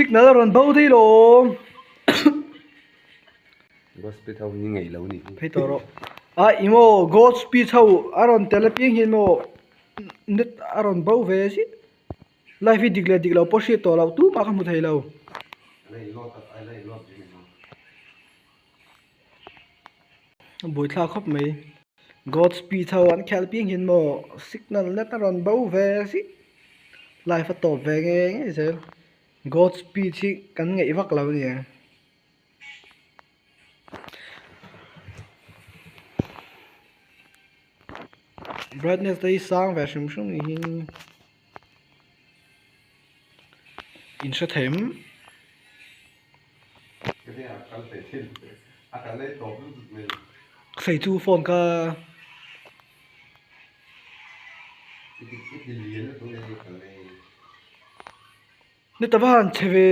Signal a rawn bo daih lawm. Godspeed ho hi ngeih lo nih hi. Phei tawh rawh. A i maw Godspeed ho a rawn tel apiang hian maw net a rawn bo ve zia. Live hi dik leh dik lo pawh hriat tawh loh tumah ka hmu thei lo. A buaithlak khawp mai. Godspeed ho an khelh piang hian maw signal net a rawn bo ve zia. Live a tawp ve nge nge zel. Godspeed hi kan ngaih vak lo a ni ang. Brightness te hi sang ve hrim hrim ni hi in hre them. Sei chu phone kha Ni ta va han che ve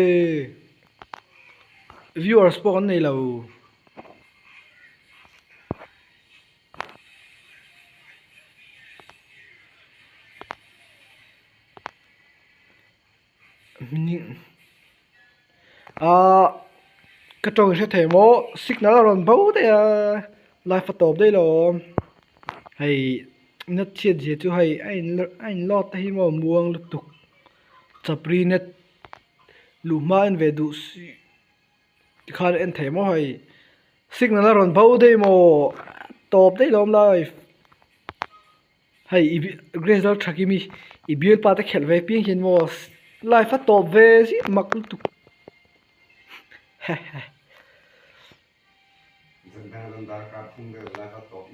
viewers pawh kan nei lo. Ahh ka tawng hre thei maw signal a rawn bo daih a live a tawp daih lo awm hei net chhiat zia chu hei a in a in load te hi maw muang lutuk chapri net luh hma en ve duh si tikhan en thei maw hei signal a rawn bo daih maw tawp daih lo awm live. Hei i Grace lal tha kimi i bialpa te khelh ve piang hian maw life a tawp ve zia mak lutuk hehe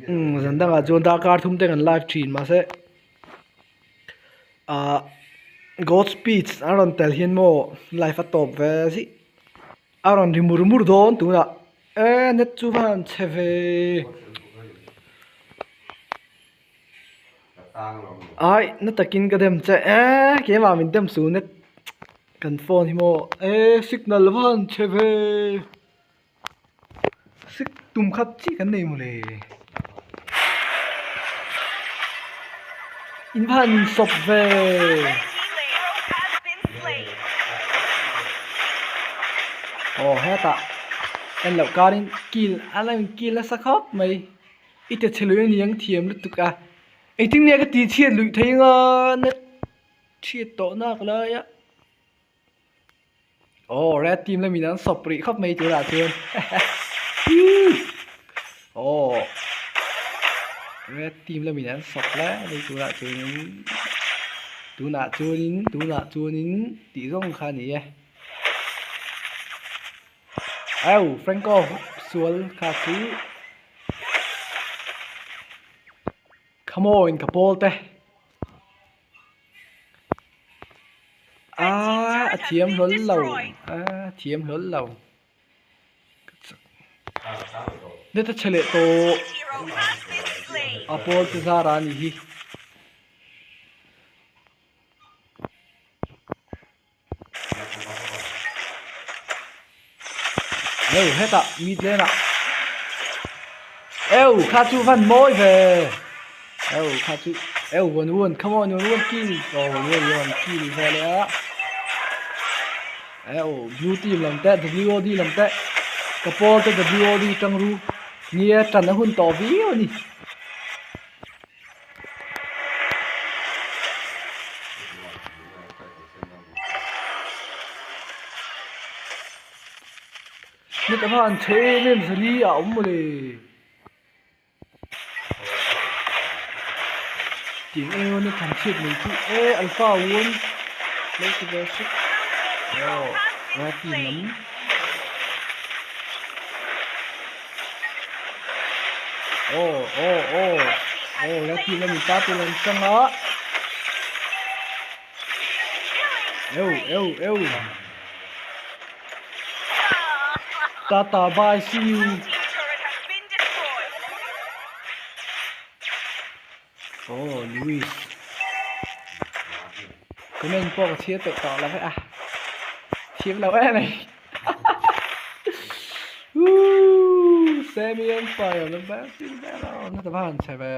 umm zan dangah chuan darkar thum te kan live thin mahse ah god speech a rawn tel hian maw life a tawp ve zia a rawn ri mur mur dawn tunah e net chu va han chhe ve. Ai na takin ka dem che e keimah min dem su net kan phone hi maw e signal va han chhe ve sik tum khat chiah kan nei mawle in va han insawp ve. Aw hetah en loh karin kil a lo inkil nasa khawp mai. I ti chhe lui a niang thiam lutuk a, engtin nge ka ti chhiat luih thei anga net chhiat tawh nak lai a, aw red team lamin an sawp rih khawp mai tunah chuan aw red team lamin an sawp lai a ni tunah chuanin tunah chuanin tunah chuanin tih zawng kha a ni e. Au Franco sual kha chu Come on ka pawl te a a thiam hlawl lo a thiam hlawl lo Neta chhe leh tawh a pawl te zara a nih hi. Eu hetah mid lane ah eu kha chu van mawi ve eu kha chu eu one one come on one one kill oh one one one kill ve leh a eu blue team lam te WOD lam te ka pawl te WOD tang ru nia tan a hun tawh viau a ni. Ni ta khan chhe em em zali a awm mawle. Tiang eng ni tham chhiat mai chu e alpha one lo ti ve sek aw red team lam. Aw aw aw aw red team lamin turtle an chang a. Eu eu eu. Tata bye see you. Oh Louis. Comment pawh ka chhiar peih tawh lo vek a. Thiam lo em mai. Woo! Sammy Empire the best in battle. Na ta van che ve.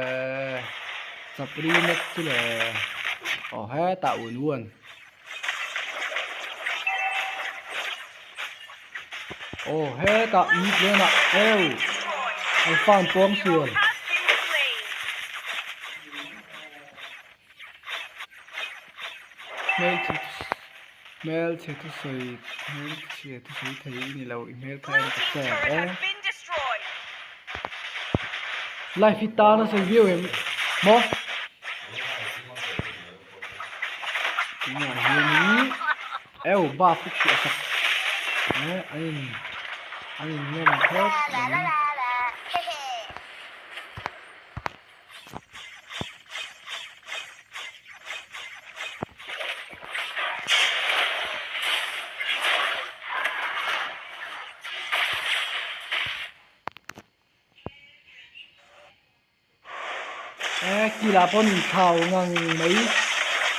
Chapri net chu le. Oh he ta un un. Aw hetah mid lane ah eu Alpha an puang sual. Hmelchhe hmelchhe thusawi hmelchhe thusawi thei i ni lo i hmel kha en ta che e. Life hi tan a sawi viau em maw? Tunah hianin eu buff hi chhiah sak eh an in an in ngam khawp mai. Eh kila pawn in thau ngang mai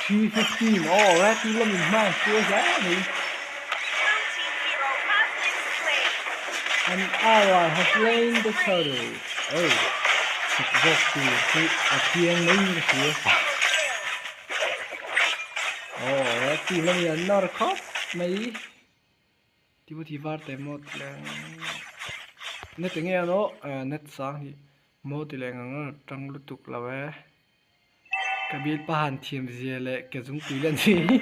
315 aw red team lamin hma an hruai hle mai. An ally has slain the turtle. Oh, chak zawk tur chu a chiang mai in ka hria. Oh, red team lamin an nawr khawp mai. Timothy Varte maw ti leh ang net enge an aw net sang hi maw ti leh ang a tang lutuk lo e ka bial pa han thiam zia leh ke zungpui lan zia hi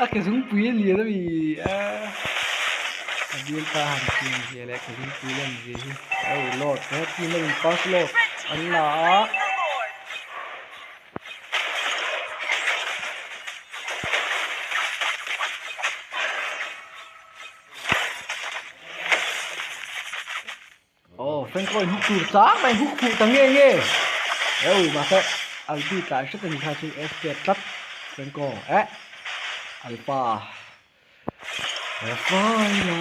a ke zungpui a lian ami a ka bial pa han thiam zia leh ke zungpui lan zia hi oh lord he team a in pass lord an la a. Aw Franco in huk tur chang mai huk fuh ta nge nge eu mahse Albi tlai hret a ni kha chu SK tlat Franco eh Alpha Rafaela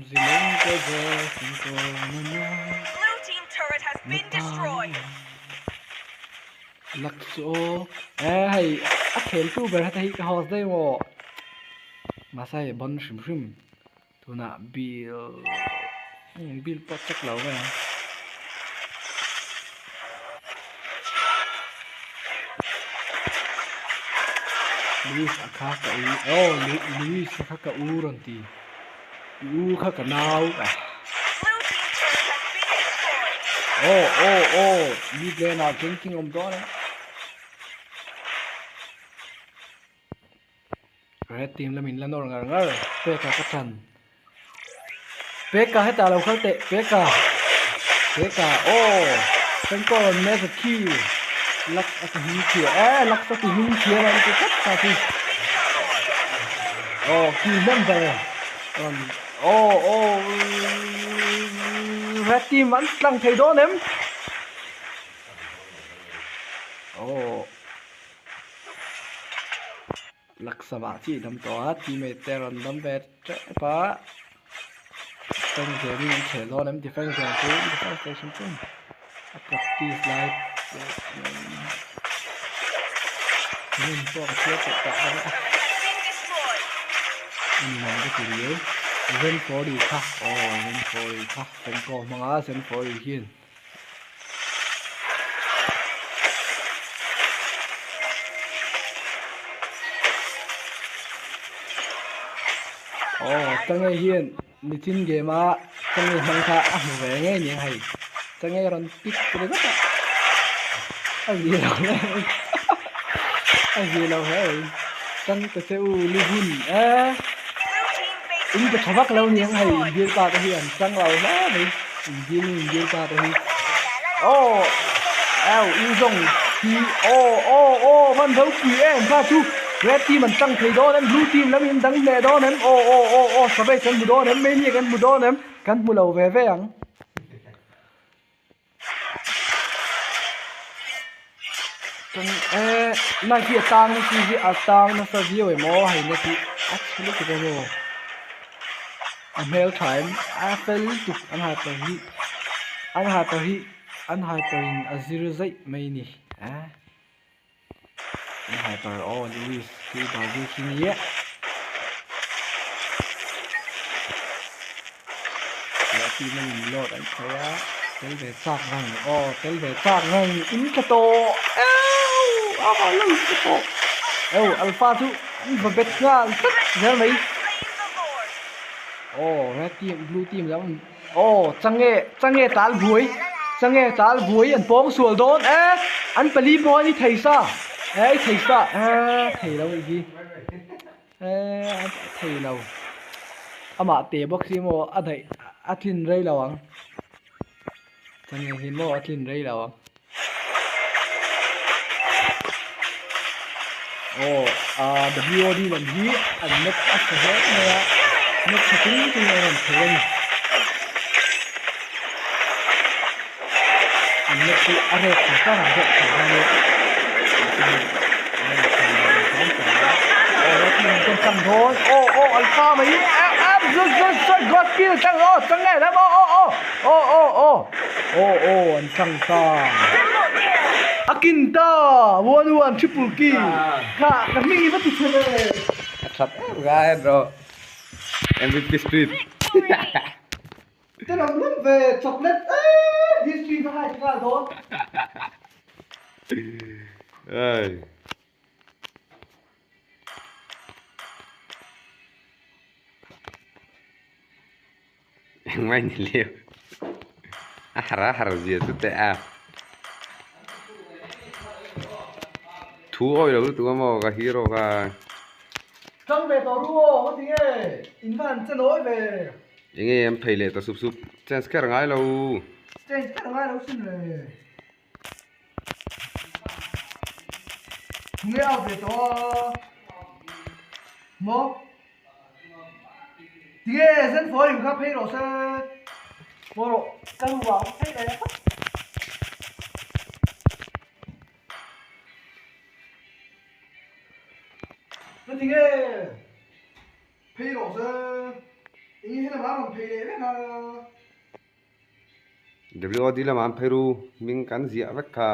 Zilong ka za Franco na na Lak chu aw eh hei a khel tu ber heta hi ka host daih maw mahse hei bon hrim hrim. Tunah bill bill pawh check lo mai ang. Luis a kha ka u oh Luis a kha ka u rawn ti i u kha ka nau oh oh oh mid lane ah ganking awm dawn e. Red team lamin la nawr ngar ngar Peka ka chan Peka hetah lo kal teh Peka Peka aw Franco rawn match a khi Lux a ti hming chhia e Lux a ti hming chhia mai lutuk tlat ta chu aw kill hman ber rawn aw aw Red team an tlang thei dawn em aw. Laksa chi dam tawh a teammate te rawn dam ve tep a defense game in an chhe dawn em defense game chu defense station chu a practice lai nun pawh ka chhiar tawh tak bawk a ani lam ka ti riau zen 40 kha aw zen 40 kha Senko hmanga zen 40 hian. Aw changei hian nichin game a changei hmang kha a hmu ve ngei nia hei changei rawn pick ringawt a a zia lo hle mai a zia lo hle mai chang ta che u lu hun e in pe tha vak lo niang hei bialpa te hi an chang lo hle mai. Inbial in inbial ta te hi aw au in zawng hi aw aw aw van ropui em kha chu red team an tang thei dawn em blue team lam in dang hneh dawn em aw aw aw aw savage kan hmu dawn em mania kan hmu dawn em kan hmu lo ve ve ang. Chuan eh light hi a tang nasa hi a tang nasa viau em aw hei net hi a chhe lutuk em aw a hmel tha em a fel lutuk an hyper hi an hyper hi an hyper in a zir zaih mai a ni eh an hyper aw Louis hi Brazil khi ni e. Leh team an in load an thei a tel ve chak ngang aw tel ve chak ngang in tla tawh eu a vah lo in tla tawh eu alpha chu an va bet nghal tlat zel mai. Aw red team blue team lam aw change change tal buai change tal buai an pawng sual dawn e an pali pawh an i thei sa e i thei sa e thei lo anih hi e a thei lo amah te bawk si maw a daih a tlin rei lo ang change hi maw a tlin rei lo ang. Aw ah WOD lam hi an net a tha hle mai a net tha chung chung a rawn thei a ni an net chu a rek thei ta ang deuh thei hian in a rawn thei leh hram hram a aw he team an chuan chang dawn aw aw alpha mai hi gospel chang aw chang nge lam aw aw aw aw aw aw. Aw aw an tlang ta. A kin ta one one triple kill kha ka hming i va ti chhe ve. A that em ka en rawh MVP street. Te lam lam ve chocolate eee history kha hai nghal dawn. Ei. Engmah ni leu. A har a har zia chu teh a. Thu awi lo lutuk a maw ka hero kha. Tang ve tawh ru aw ka ti nge in va han che nawi ve. Enge an phei leh ta sup sup chance kher a ngai lo. Chance kher a ngai lo sin le. Nge out ve tawh a maw tinge zen fawh im kha phei rawh se maw rawh ka nu vang phei leh phawt ka tinge phei rawh se eng hi lamah a rawn phei leh vek a. WOD lamah an phei ru hming kan ziah vek kha.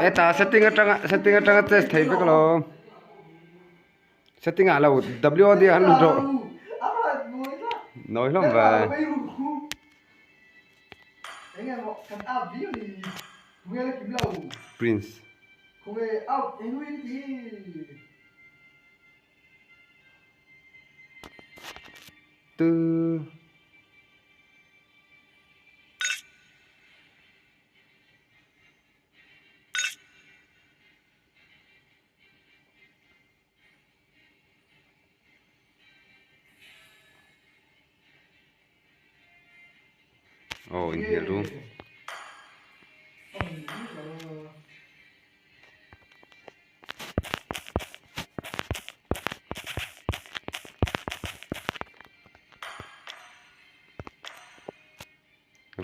Heta setting atanga setting atanga chest thei vek lo setting ah lo WOD ah an lut rawh nawi hlawm ve. Prince. Khawnge out engwin ti. Tu. Aw inhnial ru.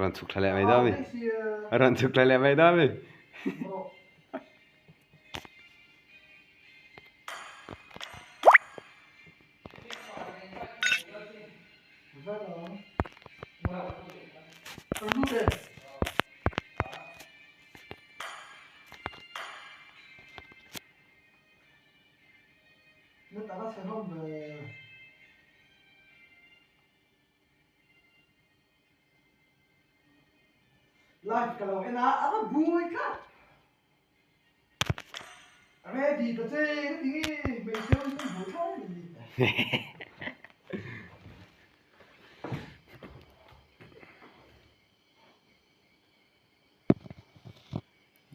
Rawn chhuk thla leh mai dawn mi. Rawn chhuk thla leh mai dawn mi. Live ka lo en a, a va buai tlat. Ready ta che ka ti nge hmeichhe ho hi an buai thlai a ni.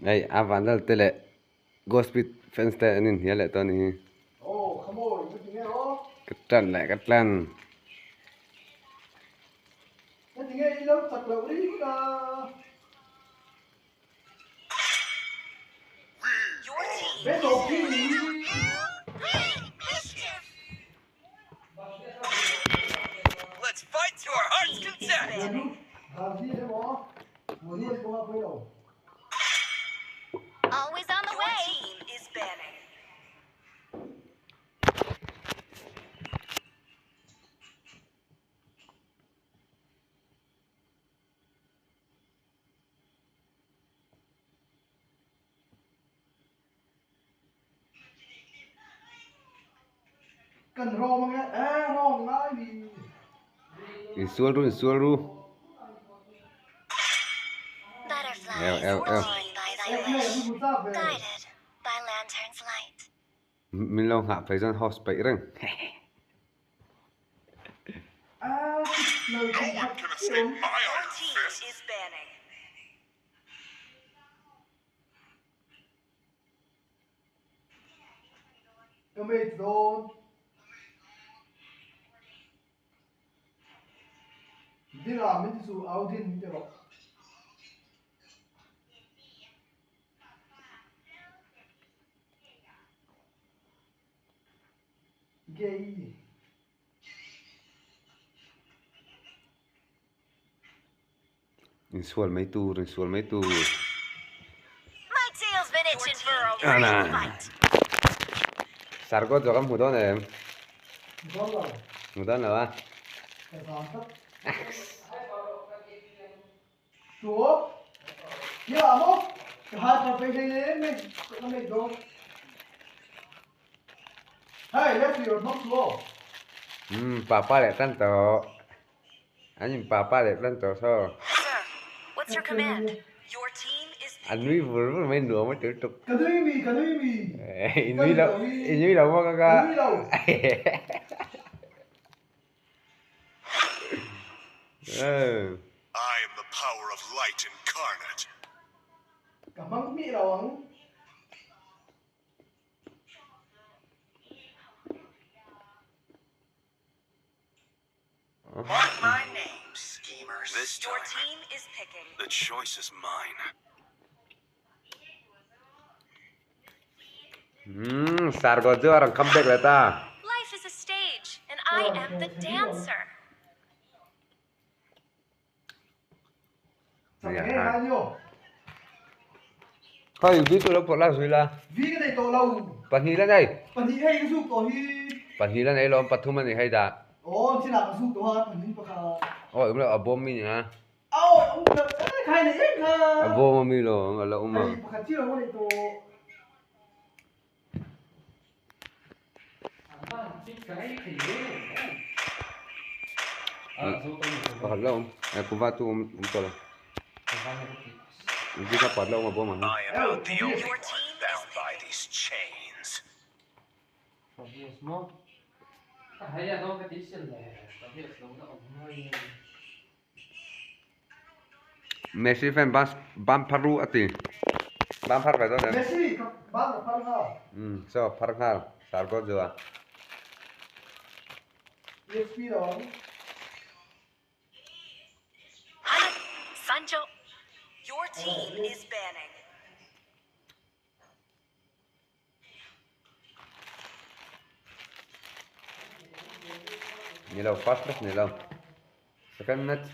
Hei a vanlal te leh Ghost Pit fans te an inhnial leh tawh a ni hi. Aw khaw mawi ka ti nge aw. Ka tan leh ka tlan. Ka ti nge i lo chak loh ring a. Kan rawng ange e rawng ngai ni. Insual ru insual ru. Eo eo eo. Min lo nghah phei chuan host peih reng. Ka mate dawn. Dingah min ti chu au din min ti rawh. Gay. Insual mai tur, insual mai tur. Sargot zawk an hmu dawn em? Hmu dawn lo a. Umm papa leh tan tawh. An in papa leh tan tawh saw. A nui vur vur mai nuam a tel tuk. Ka nui mi, ka nui mi. I nui lo, i nui lo maw ka ka. Ka nui lo. I am the power of light incarnate. Ka hmang hmih lo ang. Mark my name, schemers. This time, the choice is mine. Umm Sargo chu a rawn come back leh ta. Life is a stage and I am the dancer. Hei vi chu lo phawrh la zui la. Vi ka nei tawh lo. Pahnih la nei. Pahnih hei ka zuk tawh hi. Pahnih la nei lawm pathum a ni hei dah. Aw thil ah ka zuk tawh a pahnih pakhat. Aw eng lo a bawm mi nia. Aw awm lo e khai nei em kha. A bawm a mi lo a la awm a. Hei pakhat chiah lo ka nei tawh. Pakhat la awm e kuva chu awm awm tawh lo. Vi kha pakhat la awm a bawm ang. I am not the only one bound by these chains. Messi fan ban ban phar ru a ti. Ban phar ve dawn em? Messi ka ban ka phar nghal. Umm chaw phar nghal sar goal chu a. EXP lo ang. Sancho. Your team is banning. Ni lo first match ni lo second match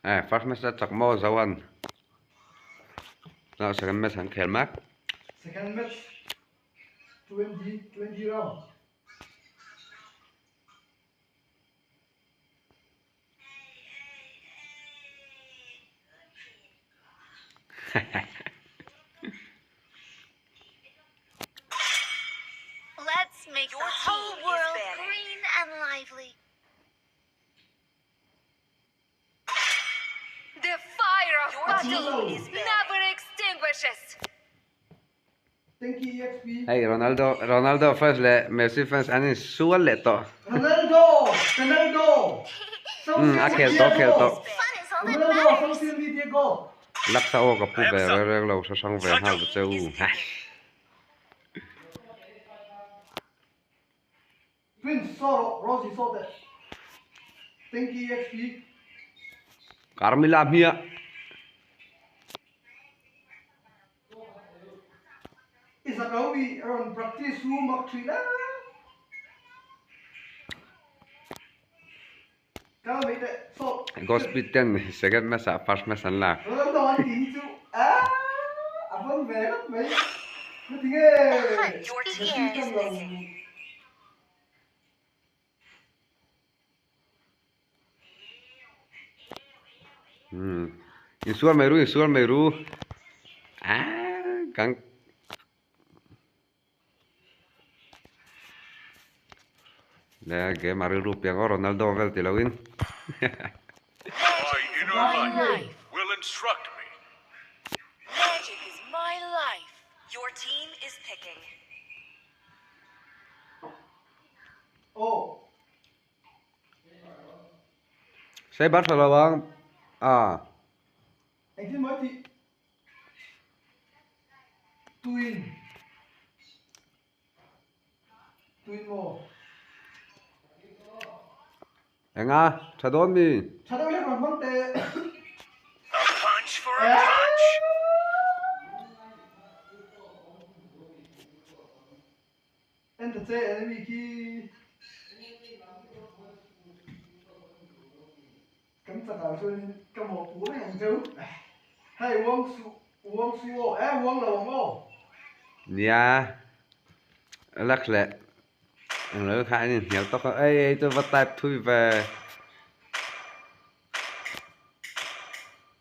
eh first match a chak maw zo an ah second match an khel mek second match 20 20 round Let's make the whole world green and lively. The fire of battle never extinguishes. Thank you EXP. Hei Ronaldo Ronaldo fans leh Messi fans an in sual leh tawh. Ronaldo! Ronaldo! Umm a khel tawh khel tawh. Ronaldo social media go. Laksa aw ka pu ve reng reng lo hre hrang ve nghal ta che u. Prince saw rawh Rosie saw teh. Thank you EXP. Carmilla hmiah. I zak lo mi a rawn practice chu mak thin a. Kal mai teh sawt. Gospel ten second match ah first match an lak. Ronaldo an tih hi chu a a vawn ve ngawt mai. Chuti nge Messi tan lo. Umm insual mai ru insual mai ru aaa kan le game a rilru piang aw Ronaldo vel ti lo in. My inner light will instruct me. Magic is my life. Your team is picking. Aw. Sei bat lo ang a. Engtin maw tih tuin tuin maw? Enga tha dawn mi? Tha deuh hlek rawn hmang teh. A punch for a punch. En ta che enemy khi. Kan chakah chuanin ka mawhpuh reng ang cheu. Hei uang suh uang suh aw eh uang lo ang aw. Nia lak leh englo kha an inhnial tawk a ei ei chu va type thui ve.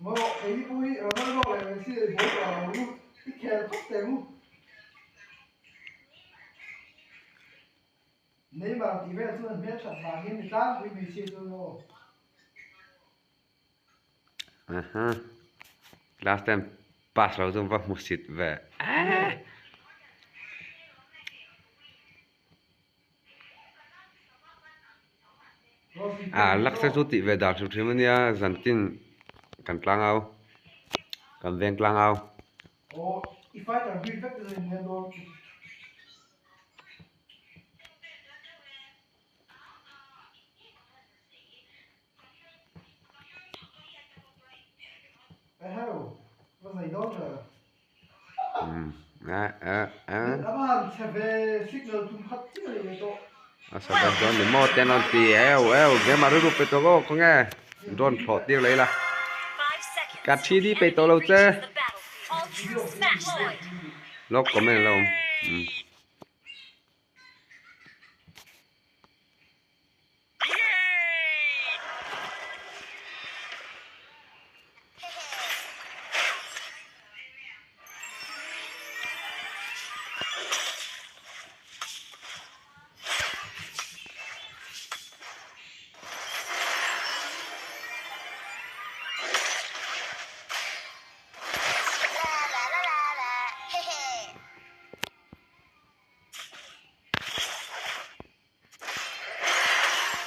Maw kei pawh hi Ronaldo leh Messi leh buai tawh lo ang u i khel phawt teh ang u. Neymar tih vel chuan hmel that vang hian mi tlangpui hmeichhia chuan maw? Aha. Last time pass lo chu va hmu sit ve. Ah laksa chu tih ve dan hrim hrim ania zantin kan tlang au kan veng tlang au. Aw i fighter bik vek te chu in hian dawn. A sabat dawn ni maw ten an ti eu eu game a rilru pe tawh aw khawnge drone thlawh tir leh ila ka thi di peih tawh lo che lawk comment a lo awm.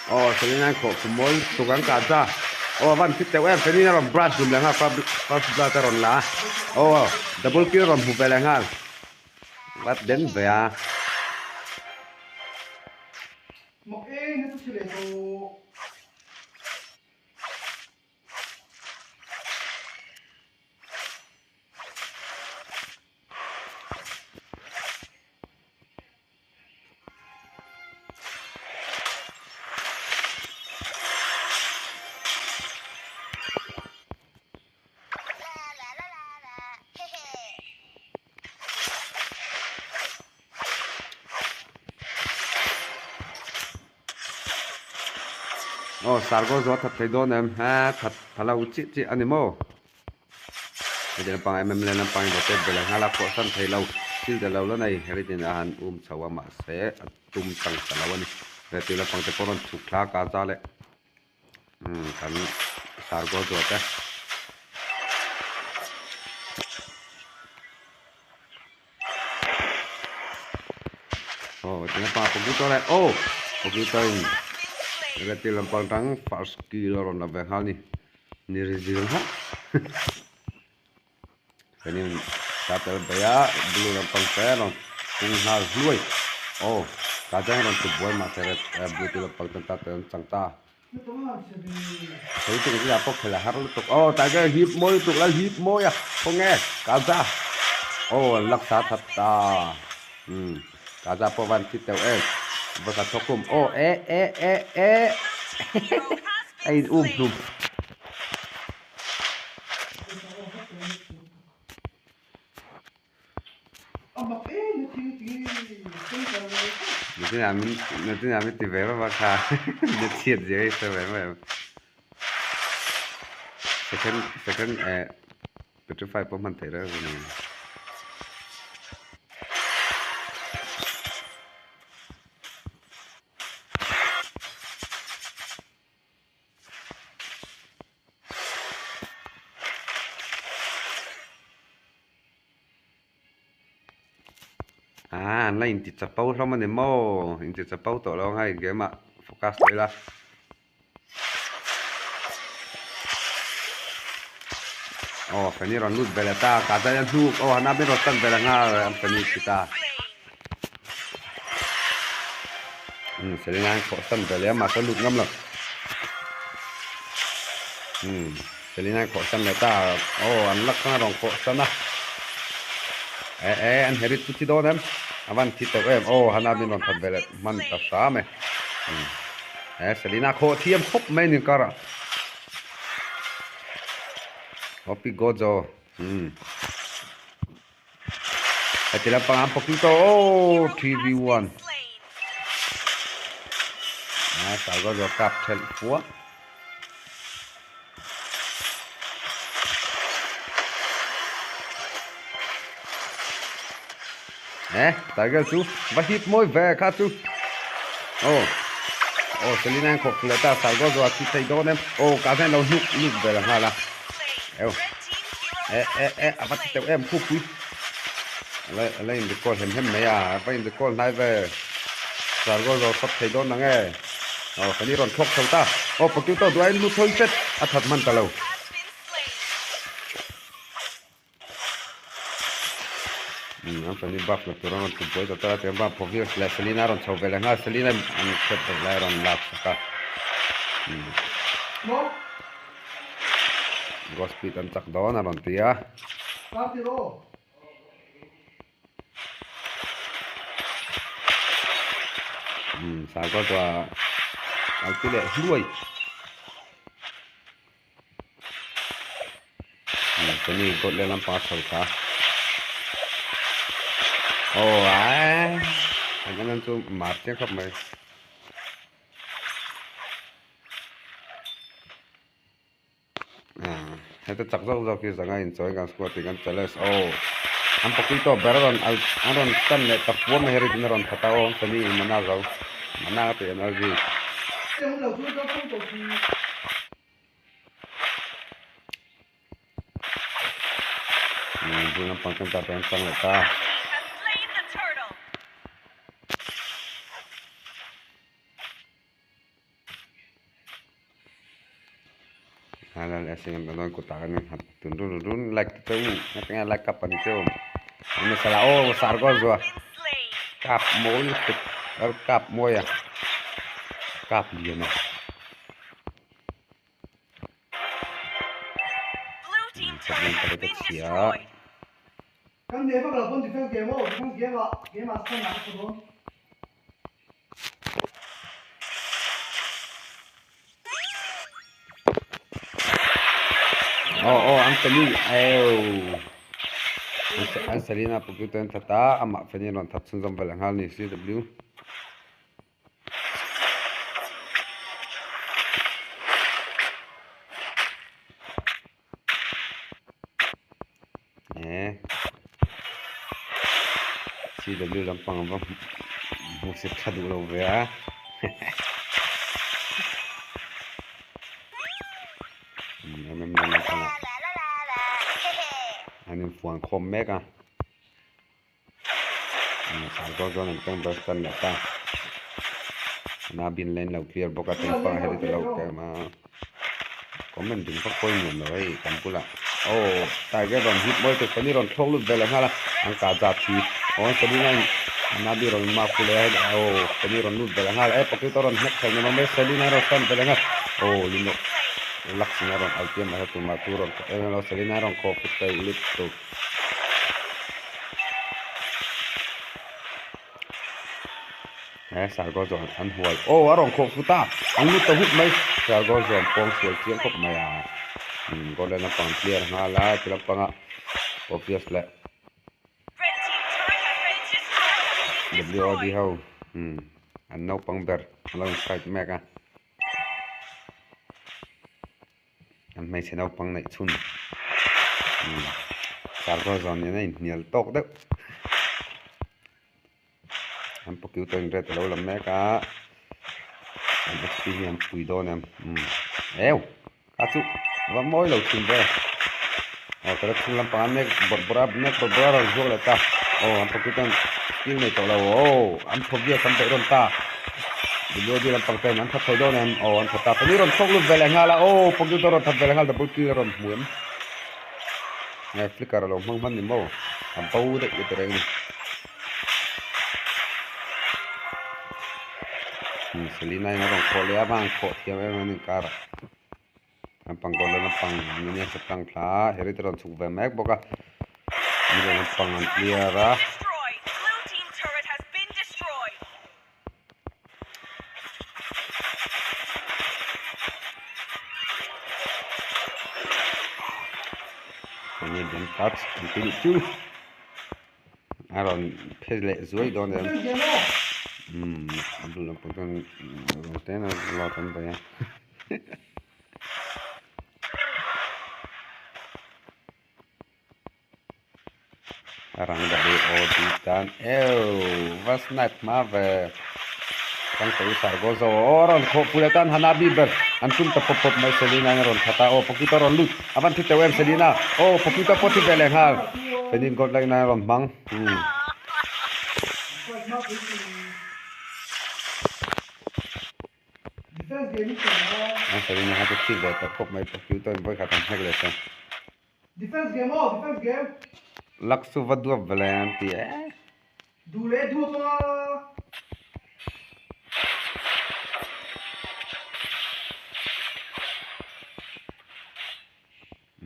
Aw Selena khawh khum mawi tuk an kah cha aw a van fit teuh em Selena rawn brush hlum leh nghal first blood a rawn la a aw double kill a rawn hmu ve leh nghal vat den ve a. Aw sargo zuah that thei dawn em ha that tha lo chiah chiah a ni maw. Heti lampang em em leh lampang in rotate ve leh nghal a pawh san thei lo thil de lo la nei heritin a han um chho a mahse a tum tang ta lo a ni heti lampang te pawh rawn chhuk thlak a za leh umm kan sargo zuah te. Aw heti lampang computer leh aw computer in heti lampang tang first kill a rawn la ve nghal a ni. Ni ri zir hauh Chuanin turtle bei a blue lampang te rawn pung nghal hluai aw tah chuan rawn chhuk buai mahse red blue te lampang chuan turtle an chang ta sawi tuk zia pawh khelh a har lutuk aw tah chuan hip mawi lutuk lal hip mawi a khawnge kaza aw an laksa that ta umm kaza pawh van thi teuh em vawkhat thawk khum aw eh eh eh eh. A in um hlum. Natina min ti ve vak kha na chhiat zia hi hre ve mai em. Second second eh petrify pawh hman theih reng a ni. Ah, an la inti chapo hlawm a ni maw? Inti chapo tawh lo ang hei game ah focus tawh ila. Aw, Fanny rawn lut ve leh ta, ka zai a hnuk. Aw, Hanabi rawn tan ve leh nghal an Fanny thi ta. Um, Selena an khawh san ve leh a, mahse lut ngam lo. Um, Selena an khawh san leh ta. Aw, an lak khan a rawn khawh san a. E e, an herit chu thi dawn em? A van thi teuh em? Aw, Hanabi rawn that ve leh hman ta hram e. Um. He Selena khawh thiam khawp mai ni karah Hopi Gojo hmm heti lampang an Poquito oh 3v1 ah Sar Gojo kap thelh fuah Eh, tiger chu va hit mawi ve kha chu. Oh. Oh, Selina an khawp leh ta sargo zo a thi thei dawn em. Oh, ka zen lo hnuk lut ve la nghal a. Eo. Eh eh eh a va thi teuh em khu pui. La la in recall hem hem mai a, va in recall hnai ve. Sargo zo sawt thei dawn nang e. Oh, ka ni rawn thlawk chho ta. Oh, Pakyu to duain lut thawi pet a that hman ta lo. An fani buff la tur a rawn tih buai ta ta a tiang bak Phoveus leh Selena a rawn chho ve leh nghal Selena an khep ber lai a rawn lak sak a Ghost speed an chak dawn a rawn ti a. Sakawr chuan a ti leh hluai. Chumi gawt leh lampang a chho ta. Aw ai an en chu mar chiang khawp mai. Ah heta chak zawk zawk hi zanga inchawi kan squad tih kan challenge aw an pakui tawh ber a rawn al an rawn tan leh ta puam mai heri tin a rawn that a aw an fani in mana zo mana ka tih energy. Bul lampang chuan tah chuan an chang leh ta. Kutah kan nghat tun run run like te cheu ngatinge like kap ani cheu masala aw sargo zua kap mawi lutuk kap mawi a kap lian a. Aw aw an feli eww an Selena pawh chu chuan that a amah feli a rawn that chhunzawm vel ang nghal a ni CW. CW lampang va hmu se tha duh lo ve a mm lampang ah an infuan khawm mek a. Sarkar chuan an tawng ber tan leh ta. Ana bin lane lo clear bawk a tin pang heri te lo kem a. Comment ding vak pawh nuam lo hei kan bulah. Oh tiger rawn hit mawi tur pahnih rawn thlawk lut ve leh nghal a. An kah zat hi aw an Selena in ana bi rawn mark fu leh a oh pahnih rawn lut ve leh nghal e potato rawn hnek thei ni mai Selena rawn stand ve leh nghal. Oh lino Lakshmi a rawn al pian mai tumah chu rawn kawp em em lo Selena rawn kawp fut thei lut tur. He sargo chuan an hual aw a rawn khawh fut a an lut ta hup mai sargo chuan pawng sual chiang khawp mai a umm golden lampang clear nghal a ti lampanga obvious leh WOD ho umm an naupang ber an lo in fight mek a. An hmeichhe naupang neih chhun cargo zawn nen a inhnial tawk deuh. An pawkiu tawh in red a lo lam mek a, an XP hi an pui dawn em umm eu kha chu va mawi lo thin ve aw tara chhung lampang a nek bawrh bawrh a nek bawrh bawrh a rawn zuak leh ta aw an pawkiu ten. Skill nei tawh lo aw an Phobias an beih rawn ta. WD lampang ten an that thei dawn em? Aw an that ta. Feli rawn chhawk lut ve leh nghal a aw Pogito rawn that ve leh nghal double kill a rawn hmu em? Nge flicker a lo hmang hman ni maw? A bo daih te reng a ni. Selina in a rawn khawh leh a vang khawh thiam em em a ni karah. Lampang goal la lampang mini a tlang thla a Harry te rawn chhuk ve mek bawk a middle lampang an clear a. Enge den touch an ti nih chu a rawn phe leh zuai dawn em umm a bul lampang chuan rawn ten a lot an bei a. Rang WOD tan eww va snipe hma ve Kang te hi sargo zo aw rawn khawh pui atan Hanabi ber an tum ta pawp pawp mai Selina in a rawn that a aw Pokito a rawn lut a van thi teuh em Selina aw Pokito pawh thi ve leh nghal Fenin god like nan a rawn hmang umm. An Selina kha chu thik ve tawh khawp mai Pokito in vawikhat an hnek leh chuan. Defense game aw defense game. Lak chu va duap ve le an ti e. Duh leh duap anga.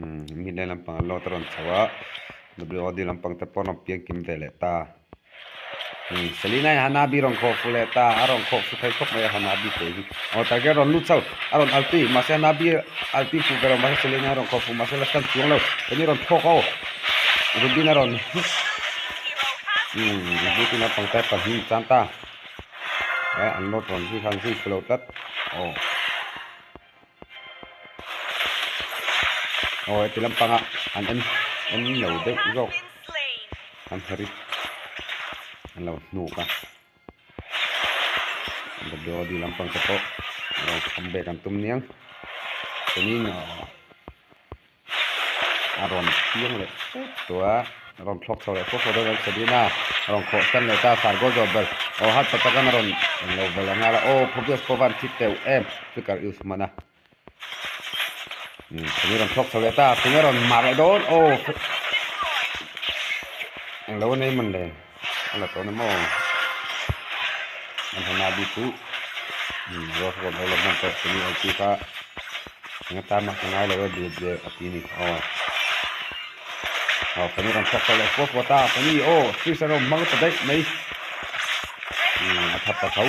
Umm mid lane lampang a lot a rawn chho a WOD lampang te pawh a rawn piang kim ve leh ta. Umm Selina in Hanabi rawn khawh fu leh ta a rawn khawh fu thei khawp mai a Hanabi te hi aw tiger rawn lut chho a rawn alti mahse Hanabi alti fu ve lo mahse Selina a rawn khawh fu mahse la stand chuang lo Penny rawn thawk aw Rubin a rawn umm Ruby lampang te pahnih chan ta eh an lot rawn zui khan zui fu lo tlat aw. Aw heti lampanga an en en lo deuh zawk an hrit an lo hnuk a WOD lampang te pawh lo come back an tum niang chuanin aw. A rawn piang leh tep tawh a, a rawn thlawk chho leh fawk fawk dawn a Sabina a rawn khawh san leh ta a Sargo zawh ber aw hat pa takin a rawn lo vel ang a aw Phobias pawh van thi teuh em flicker use hman a umm Sabina rawn thlawk chho leh ta tunge rawn mar leh dawn aw englo a nei man le a la tawh na maw an Hanabi chu umm ruak rawn lo la hman tawh Sabina ulti kha. Eng atan mah ka ngai lo e bia bia a ti ni aw. Aw Fanny rawn chhuak chho leh fuat fuat a Fanny aw Chris a rawn hmang ta daih mai. Umm a that ta tho.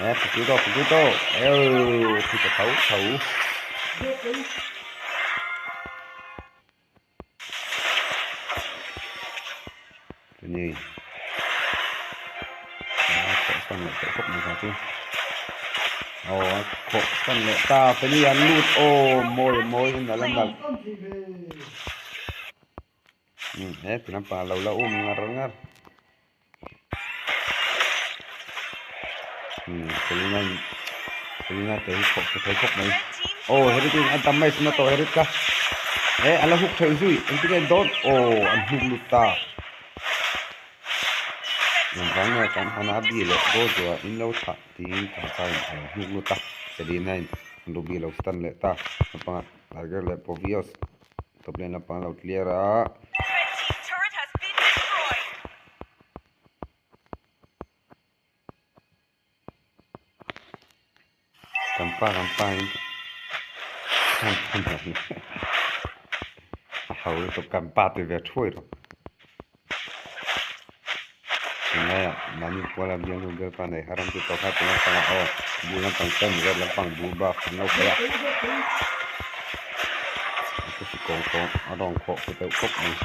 E Pokito Pokito eww thi ta tho tho. Ni a khawh san leh tawh khawp mai kha chu aw a khawh san leh ta Feli an lut aw mawi mawi in a la nalh umm he ti lampang a lo la um ngar ngar umm Selina in Selina te hi khawh fu thei khawp mai aw herit in a damage na tawh herit kha eh a la huk theih zui engtin nge dawn aw an hnuk lut ta engvang nge kan Hanabi leh Gojo-a in lo thlah tiin Kangchai in a lo hnuk lut a Selina in Ruby a lo stun leh ta naupangah Tiger leh Povios Top lane lampang a lo clear a. Kampa kampa in a ho lutuk kampa ti ve thuai rawh. Tunlaiah mahni puala bialnu bialpa nei har an ti tawh kha ti lampangah aw bu lampang ten red lampang bu bak an lo paih a. A thusi kawng kawng a rawng khawh fu deuh khawp mai.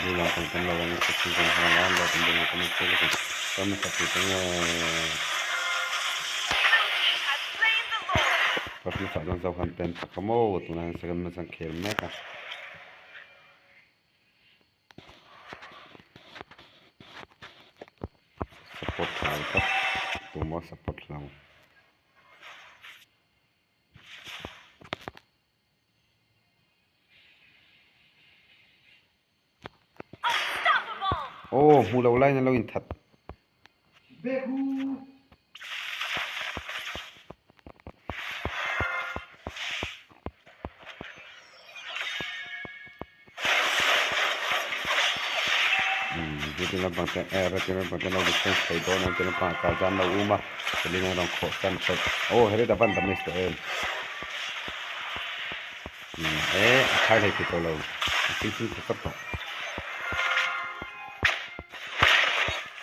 Bu lampang kan lo ang a chhung kan hal a lo kan bulah kan chhung a kan hmasa tur chu nge first hmasa chuan zo khan pen chak a maw tunah hian second hmasa an khel mek a. Support tha ang tlat. Tumaw support lo. Aw hmuh lo laiin a lo inthat. Ti lampang te eh ti lampang te lo defense thei dawn a ti lampang ah kal zan lo um a Selina a rawn khawh tan hrep aw heri ta van damage tawh em eh a khai hlei thei tawh lo a fing fing thei tawp tawh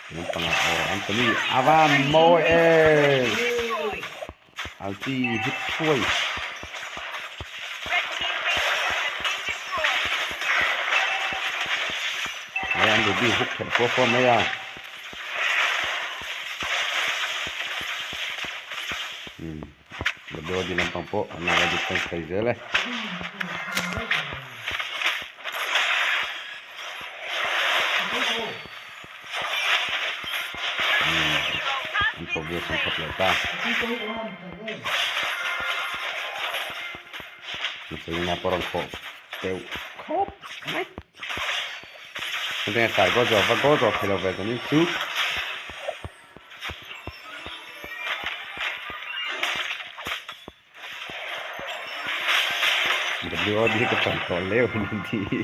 ti lampang ah aw Anthony a van mawi em Alti hit thuai. He an ruby huk kherh fua fua mai a. Hmm. WD lampang pawh an la defense thei zel e. An progress an that leh ta. Selena pawh rawn khawh deuh khawp mai. Hetiang a sai goal zawh va goal zawh thei lo ve chuan in chu. WOD ka tan tawh leu a ni tih hi.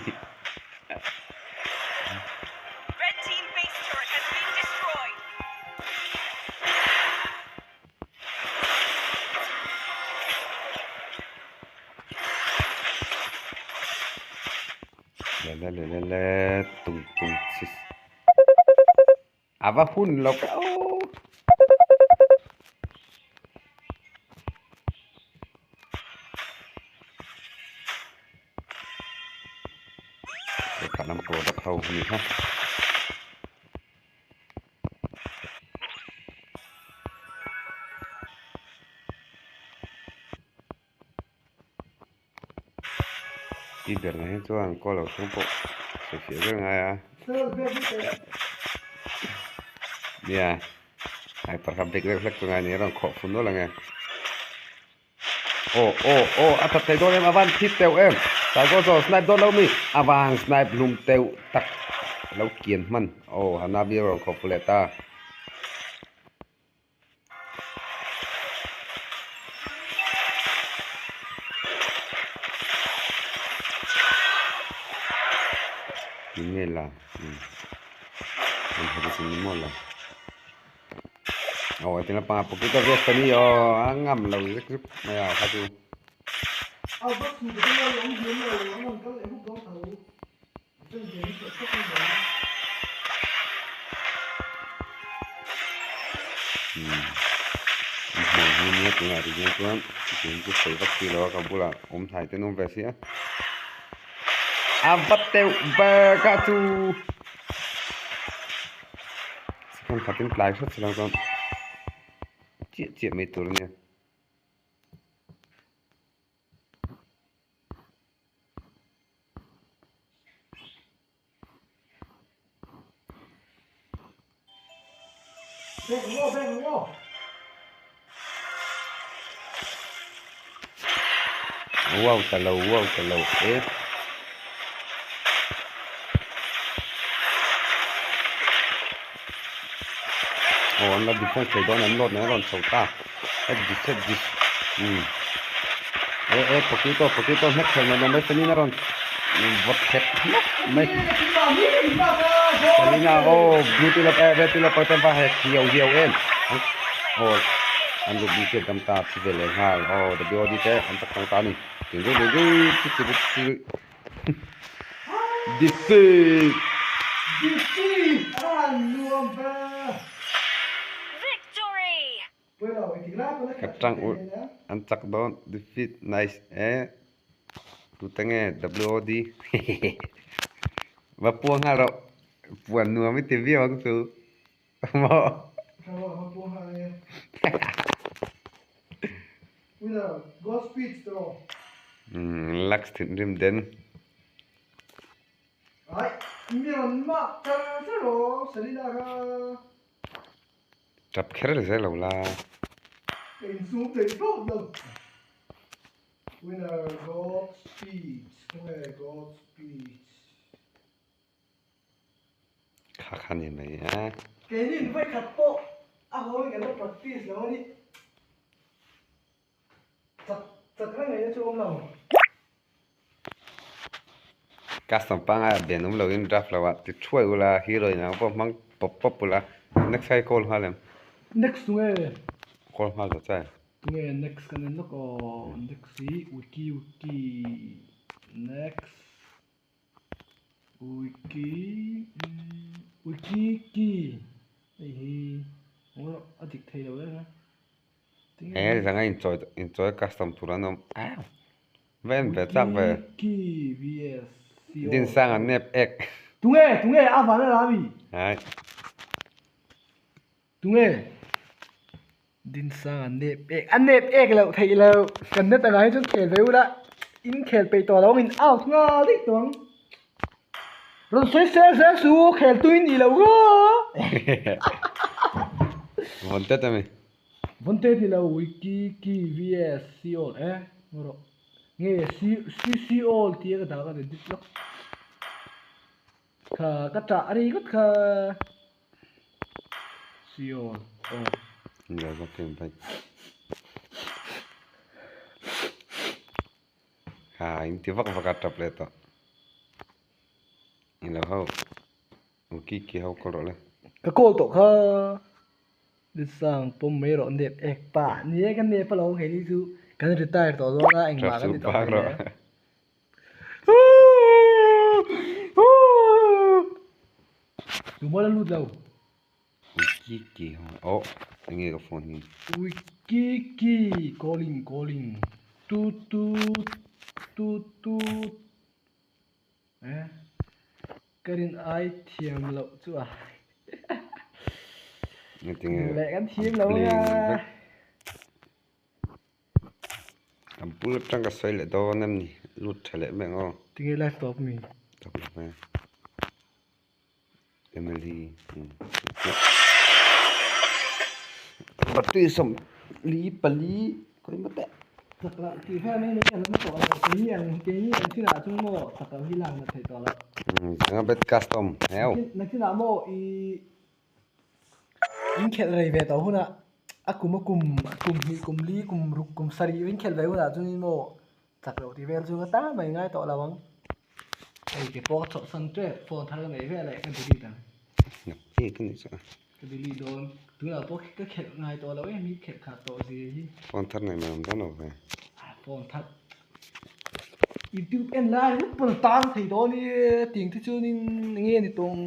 Le le le le le tung tung chis. A va hun lo ka aw. Ka lam product ho ni kha. Ti ber na hi chuan kaw lo thleng pawh sawi fiah ber ngai a. Nia, ai parkha bek deuh hlek chu ngai ni a rawn khawh fun nual ang e. Aw aw aw a that thei dawn em a van thit teuh em. Tlai kaw chaw snipe dawn lo mi a van snipe hlum teuh tak lo kian hman. Aw Hanabi a rawn khawh fu leh ta. Nge la an hre chu ni maw la aw ati lampang ah pawh ka vek ani aw a ngam lo zek zuk mai a kha chu. Hmuh hi nia tunah ti hian chuan tun chu sawi vak si lo a ka bulah awm hnai te an awm ve si a a va teuh ber ka chu second khat in tlai hret si lo chuan chiah chiah mai tur a nia. Wow ta lo wow ta lo e. Aw an la defense thei dawn an load nen a rawn chho ta. Head dis head dis umm e e potato potato hnek thei mai mai Selina rawn vawt thlep hlawk mai Selina aw blue te lawp e red te lawp te va hek hiau hiau em aw an ruk bik hian tam ta thi ve leh nghal aw WOD te an chak tang ta a ni tin ru ru ru chi chi ru chi defeat Defeat a nuam ve. Victory! Ka tang ulh an chak dawn defeat nice e tute nge WOD va puang nghal rawh puan nuam i ti viau ang chu maw. Lux thinrim den. Tap kher zel lo la. Ka insum thei thlawt lo. Winner Godspeed khawnge Godspeed. Kha kha ni mai a. Keini in vawikhat pawh a haw in kan la practice lo a ni. Chak chak reng ngaihna chu awm lo. Custom pangai a ben awm lo in draft lo ah ti thuai ula hero in ang pawh hmang pawp pawp ula next hi call nghal em? Next tunge? Call nghal ta chai. Tunge next kan en lawk aw next hi wiki wiki next wiki wiki ki hei hi a dik thei lo reng a. He zanga inchawi inchawi custom tur an awm au ven ve chak ve Dinsang an nep ek Tunge tunge a van a la mi Hai Tunge Dinsang an nep ek a nep ek loh theih lo kan net angah hi chuan khel ve ula in khel peih tawh lo ang in out nghal daih tawh ang Rawn sawi sel sel su khel tui nih loh ngaw. Vawn tet ami. Vawn tet ni lo wiki ki vs c all e ngaw rawh. Nge c c c all tia ka dah ka edit lawk. Kha ka tah a ri ngawt kha c all aw. Ni lo zawk em bike. Ha in ti vak vak a tap leh tawh. Ni lo ho. U ki ki ho kawl rawh le. Ka kawl tawh kha. Lisang pawm mai rawh nep ek pa. Ni e kan nep alo hei ni chu kan retire tawh dawn a engmah kan ti tawh hei le. Tumaw la lut lo. Wikiki ho oh enge ka phone hi. Wikiki calling calling tu tu tu tu eh ka rin ai thiam loh chu a leh kan thiam lo anga. Kan bul atang ka sawi leh dawn em ni lut tha leh mai ang aw. Tinge live tawp mi. Tawp lo ve. Emily Battery sawm li pali khawi maw teh. Chak loh tih vel mai mai an awm tawh lo keini ang keini ang chinah chuan maw chak loh hi lak na theih tawh loh. Zanga bet custom heu. Nakinah maw i inkhelh rei ve tawh hunah a kum a kum kum hnih kum li kum ruk kum sarih inkhelh ve hunah chuan maw chak loh tih vel chu ka ta mai ngai tawh lo ang. Hei ke pawh ka chawlh san tep phone thar ka nei vel eh ka delete ang. Ngap nge ka nih chu a. Ka delete dawn tunah pawh ka khelh ngai tawh lo em hi khelh khat tawh zia hi. Phone thar nei mai awm dawn lo ve. Phone thar YouTube en lai ringawt pawn a tan thei dawn i tiang te chuanin enge ni tawng.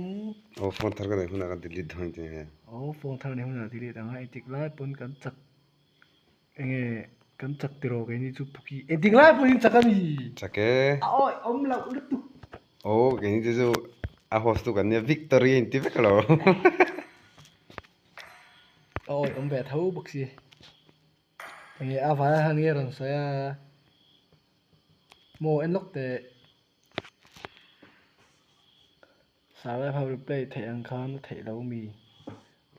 Aw phone thar ka nei hunah ka delete dawn che he. Aw phone thar nei hunah delete ang a engtik lai pawn kan chak. Enge kan chak tiraw keini chu puki engtik lai pawhin chak a ni. Chak e. A awi awm loh lutuk. Aw keini te chu a host tu kan nia victory a inti vek lo. A awi awm ve tho bawk si. Enge a vai han nge rawn sawi a. Maw en lawk teh. Survive ho replay theih ang khan a theih lo mi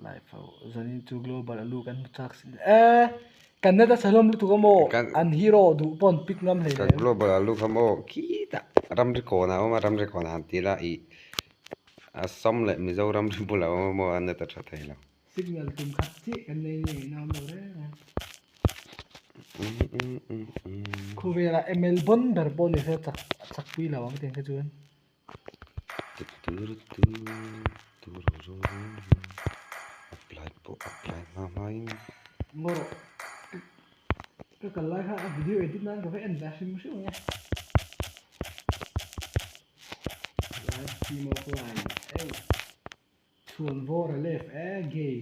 live ho zanin chu global alu kan hmu chak si e kan net a chhe hlawm lutuk a maw an hero duh pawh an pick ngam hlei kan global alu kha maw khitah ramri kawn a awm a ramri kawn ah han ti ila ih Assam leh Mizoram ri bulah a awm a maw a net a tha thei lo. Signal tum khat chiah kan nei nge ina awm lo reng reng. Khawvela ML bon ber pawh ni se chak chak pui lo ang tiang kha chuan. Apply pawh apply hma hma in. Ngaw rawh. Ka kal lai kha a video edit nan ka va en ve hrim hrim ang e. Live stream offline. Ei. Chhuan vawr a left e gay.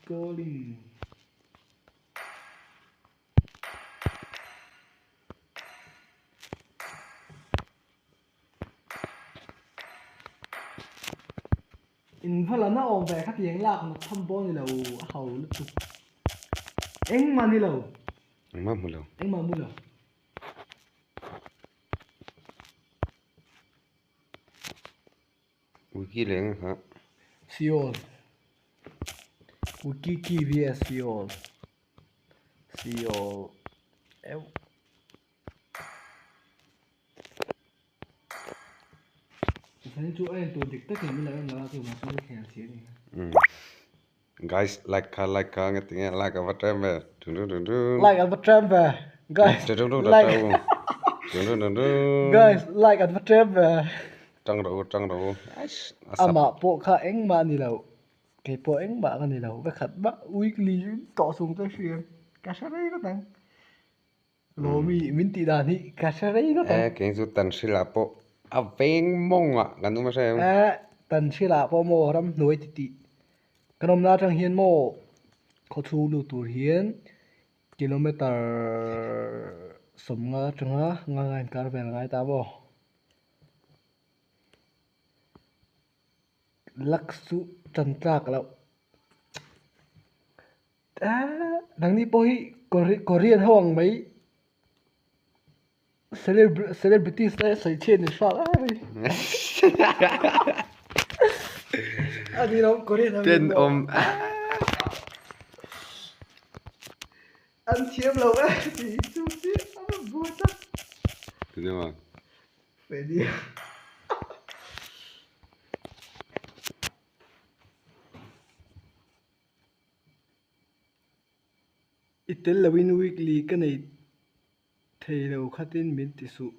Calling. In va la na awm ve khatiang lak na tham pawh ni lo a ho lutuk. Engmah ni lo. Engmah hmu lo. Engmah hmu lo. Wiki leh eng kha. Seoul Wikiki vs Seoul Seoul euh Zanin chu a en tur dik takin min lo en lo a chu mahse ka khel si a ni. Guys like kha like kha nge tinge like a va ṭem ve dun dun dun dun. Like an va ṭem ve guys like dun dun dun dun. Guys like an va ṭem ve. Ṭang rawh u ṭang rawh u. Amah pawh kha engmah a ni lo kei pawh engmah ka ni lo vekhat mah weekly tawh chung te hria ka hre rei ngawt ang. Lawmi min tih dan hi ka hre rei ngawt ang. E keng chu Tanhril-ah pawh a veng mawngah kan awm a hre em? E Tanhril-ah pawh maw ramhnuai ti tih kan awmna atang hian maw khawchhung lut tur hian kilometer 50 atanga nga nga inkar vel a ngai ta maw. Lux chu tan tlak loh. Nangni pawh hi Korean ho ang mai celebrities te sawi chhiat ni hrat a ni. A ni lo Korean ho Ten awm. An thiam lo e ti chu chi a va buai tak. Tunge ma? Freddy. I tel loin weekly ka nei thei lo khatin min ti suh.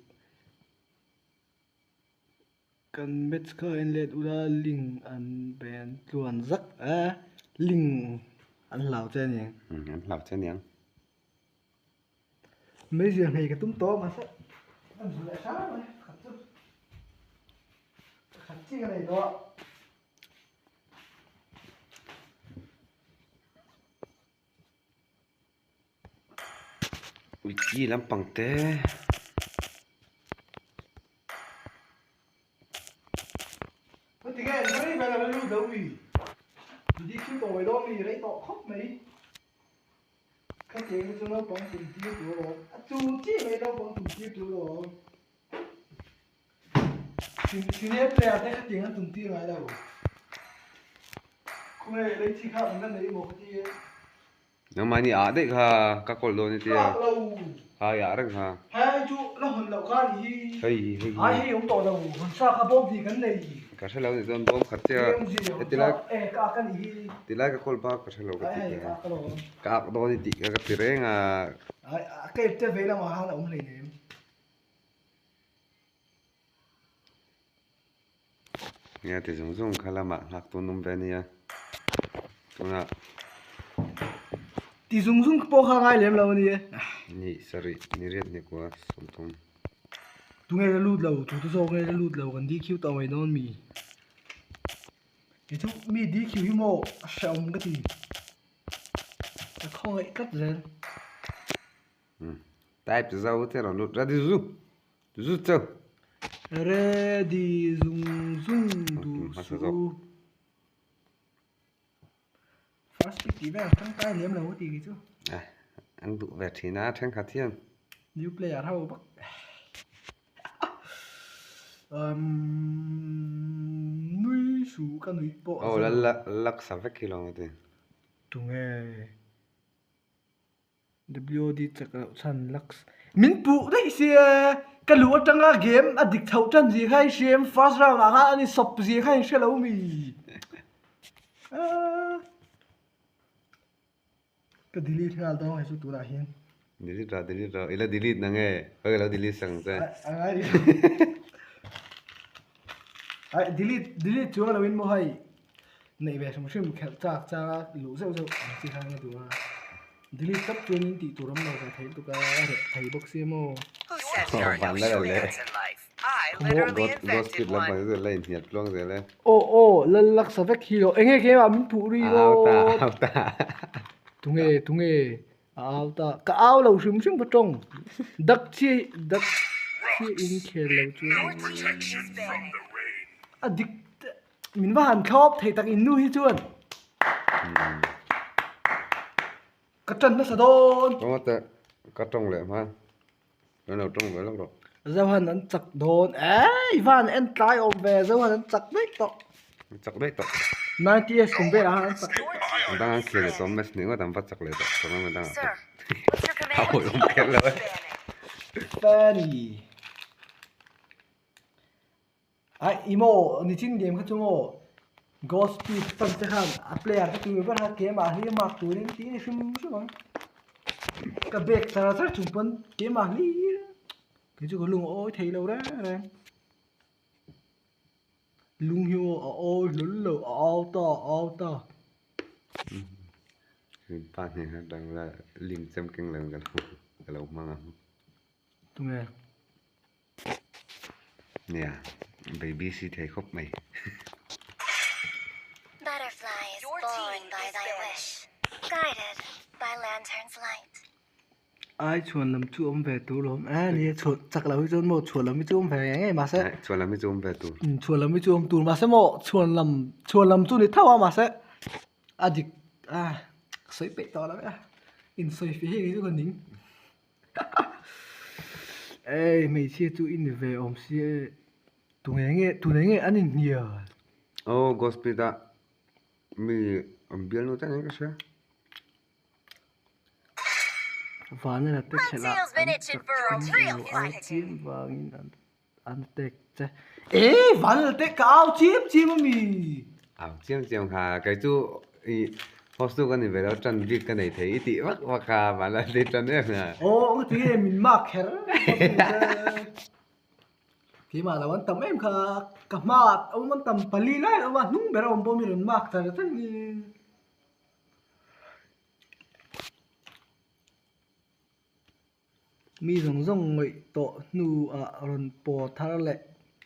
Kan match kha en let ula link an ben tluan zak a, link an hlau che a niang. An hlau che a niang. Meizial hmei ka tum tawh mahse an zu leh hram mai khat chu khat chi ka nei tawh a. Wiki lampang te. Tinge rei vel a lut lo mi? Didi khi tawh mai dawn mi rei tawh khawp mai. Khatiang hi chu naupang tum tir tur a awm. A chu chiah mai naupang tum tir tur a awm. Senior player te khatiang an tum tir ngai lo. Khawnge lei chi kha an la nei maw ka ti e. Nangmahni ah daih kha ka kawl dawn i tia. Chhuak lo. Kha i ah reng kha. Hei chu la hawn loh kha ni hi. Hei hei. Ai hei awm tawh lo. Hawn sa kha bawm hnih kan nei. Ka hre lo ni chuan bawm khat chiah. Heti lai e ka ak a nih hi. Ti lai ka kawl bak ka hre lo ka ti ta. Ka ak dawn i tih kha ka ti reng a. Ai a ka ip te vei lamah khan a awm hleinem. Nia ti zung zung kha lamah nghak tun awm ve ania. Tunah. Ti zung zung pawh kha ngai lem lo a ni e. Ni sarih ni riat ni kua 30. Tunge la lut lo, tu te zawk nge la lut lo kan DQ tawh mai dawn mi? Kei chu mi DQ hi maw a hrehawm ka ti. Ka khawngaih tlat zel. Type zo te rawn lut ready zu zu cheu. Ready zung zung duh suh u. First pick tih vel tangkai lem lo a ti kei chu. An duh ve thin a thenkhat hian. New player ho bawk. Nui suh ka nuih pawh a zan. Aw la laksa vek hi lo a ti. Tunge WOD chak loh chhan laks. Min puh daih sia ka luh atanga game a dik chhoh tan zia kha i hria em first round ah khan ani sawp zia kha i hre lo mi aaa ka delete nghal dawn hei chu tunah hian. Delete rawh delete rawh i la delete na nge khawi ka lo delete sak ang che. A ngai rih ai delete delete chuang lo in maw hei. Neih ve hrim hrim khelh chak chang a luh zeuh zeuh ang chi khan a duh a. Delete tawp chuan in tih tur awm lo ve thei lutuk a, a rep thei bawk sia maw. Van la la le. Ghost speed lam pang chu la inhnial tluang zel e. Aw aw lal laksa vek hi lo enge keimah min puh ri A au ta a au ta. Tunge tunge a au ta ka au lo hrim hrim ka tawng dak chiah dak chiah in khel lo chuan a dik Min va han thlawp thei tak in nu hi chuan. Ka tan nasa dawn. Kawng ate ka tawng leh hma. Kan lo tawng ve lawk rawh. Zohan an chak dawn. Ei van en tlai awm ve Zohan an chak daih tawh. Chak daih tawh. 90s kum velah khan an chak. A dang an khel leh tawh match hnih ngawt an va chak leh tawh tournament dangah pawh. A awih awm kher lo e. Fanny. Ai i maw nichin game kha chu maw Ghost Speed fan te khan a player te tur ber kha keimah hlir mark turin tih a ni hrim hrim ang. Ka bag char char chung pawn keimah hlir kei chu ka lung a awi thei lo reng reng. Lung hi maw a awi hlawl lo a au ta a au ta. Pa hnen atang la link chem keng lo ka lo hmang ang. Tunge? Nia, baby si thei khawp mai. Ai chhuan lam chu awm ve tur lawm e ni chhuan chak lo hi chuan maw chhuan lam hi chu awm ve ngei ngei mahse chhuan lam hi chu awm ve tur chhuan lam hi chu awm tur mahse maw chhuan lam chhuan lam chu ni tho a mahse a dik a sawi peih tawh lo e insawi feh hi chu ka ning. Ei hmeichhia chu i ni ve awm si e tunge nge tune nge an inhnial. Aw gospel ah mi an bialnu te nen ka hria. Vanena te khelh ah an chak in lo au chiam vangin an tek che. E Vanena te ka au chiam chiam a mi. Au chiam chiam kha kei chu i host tu ka ni ve lo tan bik ka nei thei i tih vak vak kha Vanena te tan em a. Aw ang ti nge min mark kher Keimah lo an tam em kha ka hma ah awm an tam pali lai a awm a hnung ber a awm pawh mi rawn mark char char ni. Mi zawng zawng ngawih tawh hnu ah rawn paw thar leh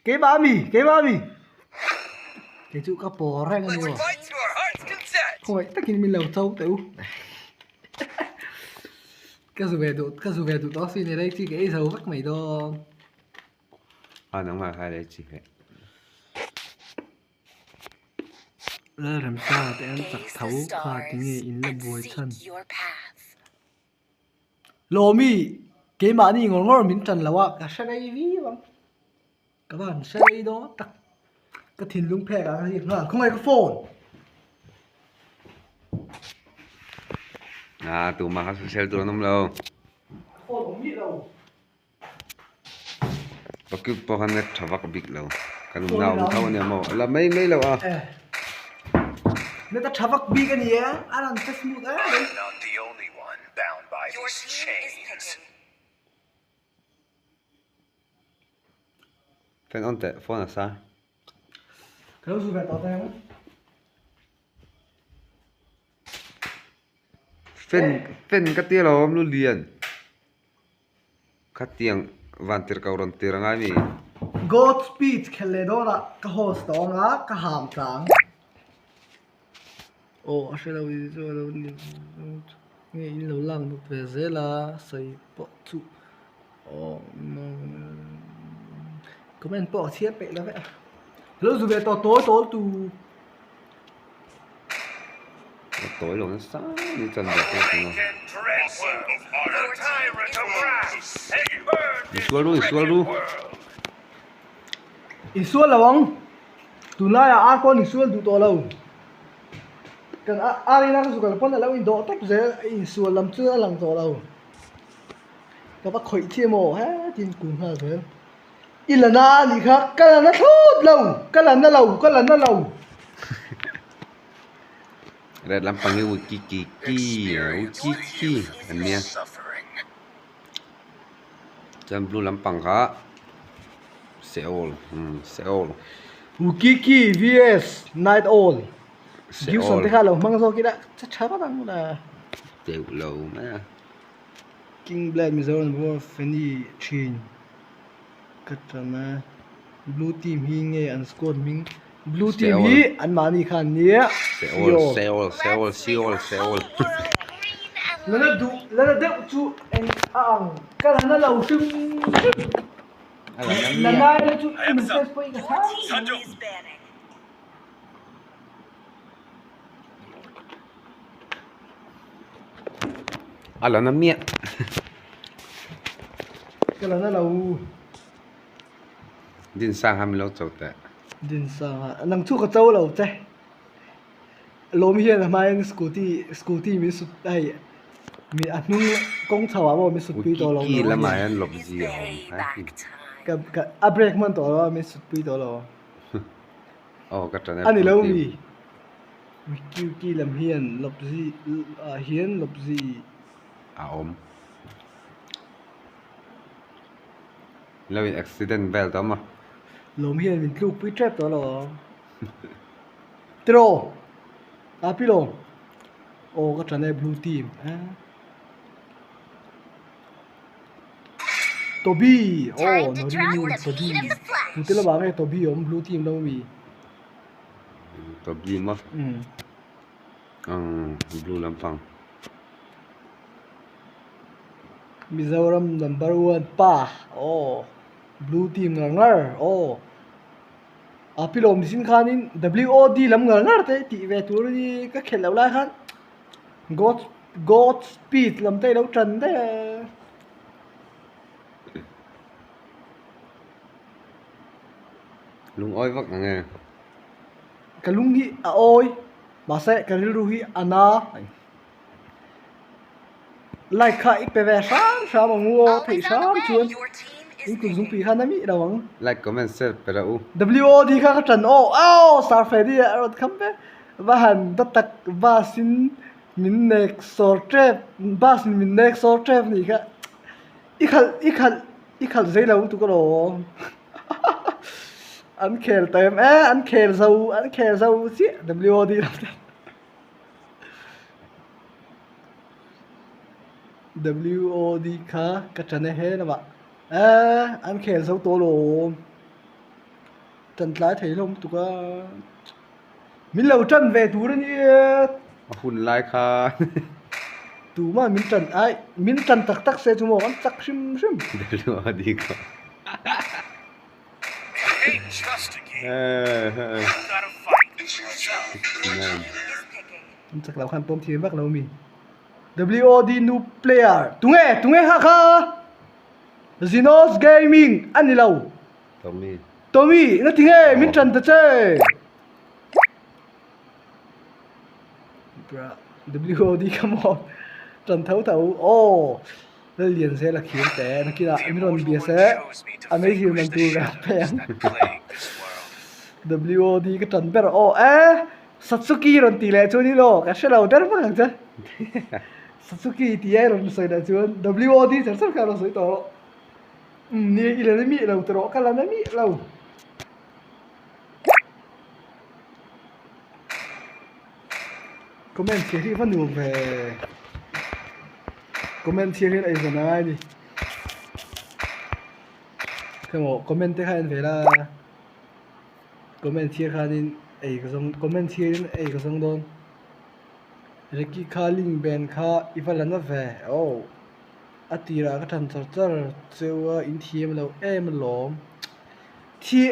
keimah ami keimah ami kei chu ka paw reng a ni aw khawngaih takin min lo cho teh u ka zu ve duh ka zu ve duh tawh si ni rei chi ka ei zo vek mai dawn a nangmah kha rei chi hle. Lalremsa te an chak tho kha tinge in la buai chhan. Lawmi keimahni ngawr ngawr min tan lo a ka hre rei viau ang ka van hre rei dawn tak ka thinlung phek ah ka hriat nghal khawngaih ka phone. A tumah kha sawisel tur an awm lo. Phone awm miah lo. Pakip pawh khan net tha vak bik lo kan awm na awm tho ania maw la mai mai lo a. Net a tha vak bik ani e a rawn che smooth em mai. Fan on teh phone a sa. Ka lo zu ve tawh teh ang. Fan fan ka tia lo awm lu lian. Khatiang van tir ko rawn tir angai mi. God speech khelh leh dawnah ka host tawh anga ka ham tlang. Aw a hre lo i chu a lo ni nge in lo lak hnuk ve zel a sawi pawh chu aw comment pawh a chhiar peih lo vek a lo zu ve tawh tawl tawl tu. A tawi lo nasa ni chan ve pawh chu Insual ru insual ru. Insual lo ang. Tunlaiah ar pawn insual duh tawh lo. Kan ar ina ka zuk pawn a lo indawh tawp zel a insual lam chu a lang tawh lo. Ka va khawih chiah maw hetin kun nghal zel. I la na a nih kha, ka la na thlawt lo, ka la na lo, ka la na lo. Red lampang hi wiki ki ki wiki ki an nia. Chuan blue lampang kha Seoul Seoul. Wiki ki vs Night Owl. Gibson te kha lo hmang zawk ila che tha vat ang la. Teuh lo mai a. King Black Mizoram War Feni thin ka tan a Blue team hi nge an squad hming Blue team hi an mahni kha an nia Seoul Seoul Seoul Seoul Seoul Lana duh lana deuh chu eng a ang ka lana lo hrim hrim lana ila chu i message pawh i ka chhang A la na miah. Ka la na lo. Din sang ha min lo cho teh. Din sang ha. Nang chu ka cho lo che. Lawm hian a hmain scooty scooty min sut hei mi a hnung kawng chho ah pawh min sut pui tawh lo Wiki lamah hian lawp zi a awm ka ka a break hman tawh lo a min sut pui tawh lo aw ka ṭan e a ni lo mi wiki wiki lam hian lawp zi ah hian lawp zi a awm lo in accident vel tawh maw lawm hian min tluk pui ṭep tawh lo Tiraw a pi lo aw ka ṭan e blue team Toby aw Norini Toby tute lamah nge Toby a awm blue team lam ami Toby maw umm blue lampang Mizoram number one pa aw blue team ngar ngar aw. A pilawm zin khanin WOD lam ngar ngar te tih ve tur a ni ka khelh loh lai khan God God speed lam te ilo tan daih a. Lungawi vak ang e. Ka lung hi a awi mahse ka rilru hi a na. Like kha i pe ve hram hram ang u aw theih hram chuan in kut zungpui khan a mih lo ang. Like comment share pe rawh u. WOD kha ka ṭan aw aw Sir Freddy a rawn kham ve va han dawt tak bus in min nek sawr ṭep bus in min nek sawr ṭep anih kha i khalh i khalh i khalh zei lo lutuk alawm an khel ta em e an khel zo an khel zo chiah WOD lam te. WOD kha ka ṭan e he lamah eh an khel zo tawh alawm ṭan tlai thei hlawm lutuk a min lo ṭan ve tur a nia a hun lai kha tumah min ṭan ai min ṭan tak tak se chu maw kan chak hrim hrim WOD kha An chak lo khan pawm thiam vak lo mi. WOD new player tunge tunge kha kha Zinos Gaming a ni lo. Tommy. Tommy na tinge min tan ta che. Bra WOD come on. Tan tho tho oh. Lal zel a khir teh nakinah min rawn bia se a meizir man tur ka pe ang WOD ka tan ber aw e Satsuki rawn tih leh chuan in aw ka hre lo der vak ang che Satsuki tih ai rawn sawi leh chuan WOD char char kha a rawn sawi tawh rawh um ni i la na mih lo tawh rawh ka la na mih lo. Comment chhiar hi va nuam ve comment chhiar hian eizawn a ngai a ni emaw comment te kha en ve la comment chhiar khanin ei ka zawng comment chhiar in ei ka zawng dawn Ricky kha link ben kha i va la na ve aw a tirah ka than char char cheu a in thiam lo em alawm. Thi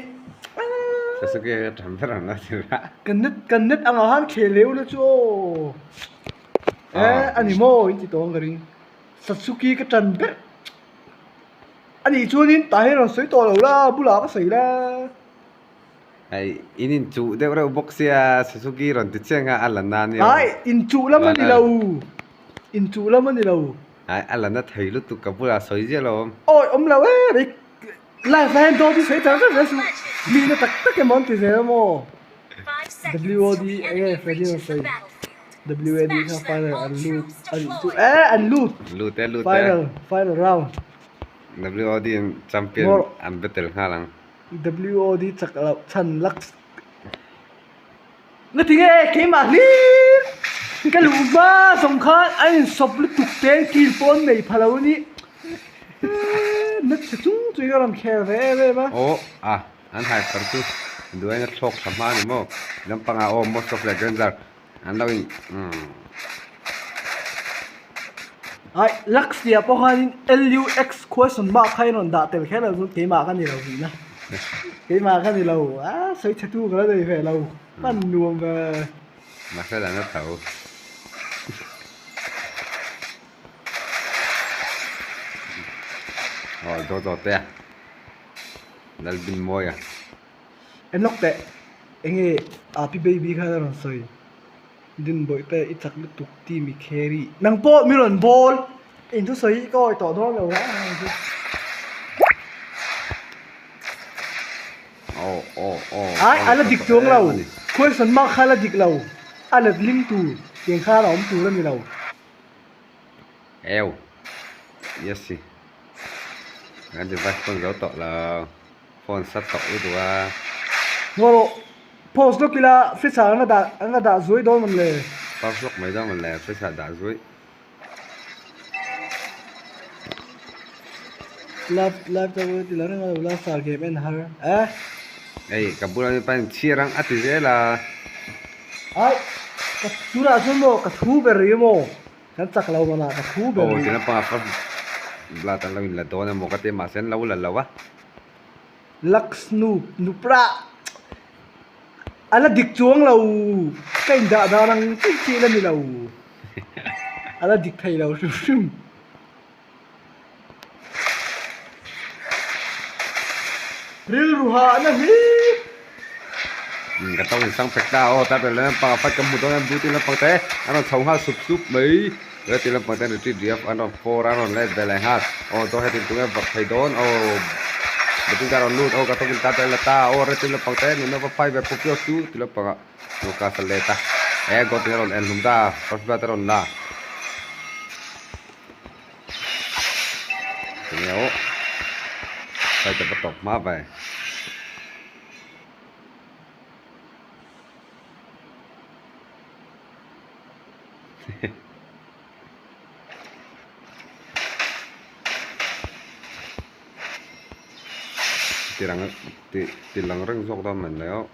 Sasuke ka tham ber ang a ti la. Kan net kan net anga han khel leu la chu aw. Eh ani maw in ti tawng ka ring. Sasuke ka tan ber. Ani chuanin tah hian rawn sawi tawh lo la bulah ka sawi la. Hei in in chuh deuh reuh bawk sia Sasuke rawn ti chiang a a la na nia. Ai in chuh lam a ni lo. In chuh lam a ni lo. Ai a la na thei lutuk ka bulah sawi ziah lo awm. Awi awm lo e Rick. Live ah hian dawt hi sawi char char zel suh. Mi na tak tak emaw an ti zel maw? WOD enge Freddy rawn sawi. WAD kha final an lut a nih chu eh an lut. Lut e lut e. Final final round. WOD in champion an battle nghal ang. WOD chak loh chhan lak. Nga ti nge keimah hlir ka luh hma zawng khan a insawp lutuk te an kil pawh an nei pha lo a ni nasa chung chuin a rawn khel ve em em a. Aw a an hai far chu duain a thlawk tha hma a ni maw lampangah aw most of leh Granger an lo in umm. Ai Lux tih ah pawh khanin LUX question mark kha in rawn dah tel kher lo chu keimah ka ni lo tihna keimah ka ni lo a sawi chhe tu ka la nei ve lo hman nuam ve. Mahse la na tho. Aw daw daw te a Lalbin mawi a. En lawk teh enge Api baby khan a rawn sawi. Din bawihte i chak lutuk ti mi Carry. Nang pawh mi rawn bawl. In thusawi hi ka awi tawh dawn lo rang rang chu. Aw aw aw. Ai a la dik chuang lo. Question mark kha a la dik lo. A let ling tur tiang khan a awm tur a ni lo. Eu. Yes si. Kan device phone zo tawh lo. Phone sat tawh lutuk a. Ngaw rawh. Post lawk ila fisa an la dah an la dah zuai dawn mawn le. Post lawk mai dawn mawn le fisa dah zuai. Live live ta ti lo reng a lo la sar game en har eh. Ei ka bula mi pain chhiar ang a ti zel a. Ai ka tunah chuan maw ka thu ber rih maw. Kan chak lo mana ka thu ber rih. Aw tina panga first blood an lo in la dawn emaw ka ti mahse an lo la lo a. Lux nu nupra a la dik chuang lo ka in dah dan ang chiah chiah la ni lo a la dik thei lo hrim hrim. Rilru hahna hi. Ka tawng in sang fek ta aw ta ber lampang a fight ka hmu dawn em duty lampang te an rawn chho nghal sup sup mai duty lampang te an retreat riap an rawn for an rawn let ve leh nghal aw daw hetin tunge vak thei dawn aw batting ta rawn lut aw ka tawng in ta tel la ta aw retreat lampang te nunna va phai ve pawp pawp chu ti lampang ah Lucas a let a e god in a rawn en hlum ta first blood a rawn la. Tinge aw fight a va tawp hma ve. Ti lang ti ti lang reng zawk dawn man le aw.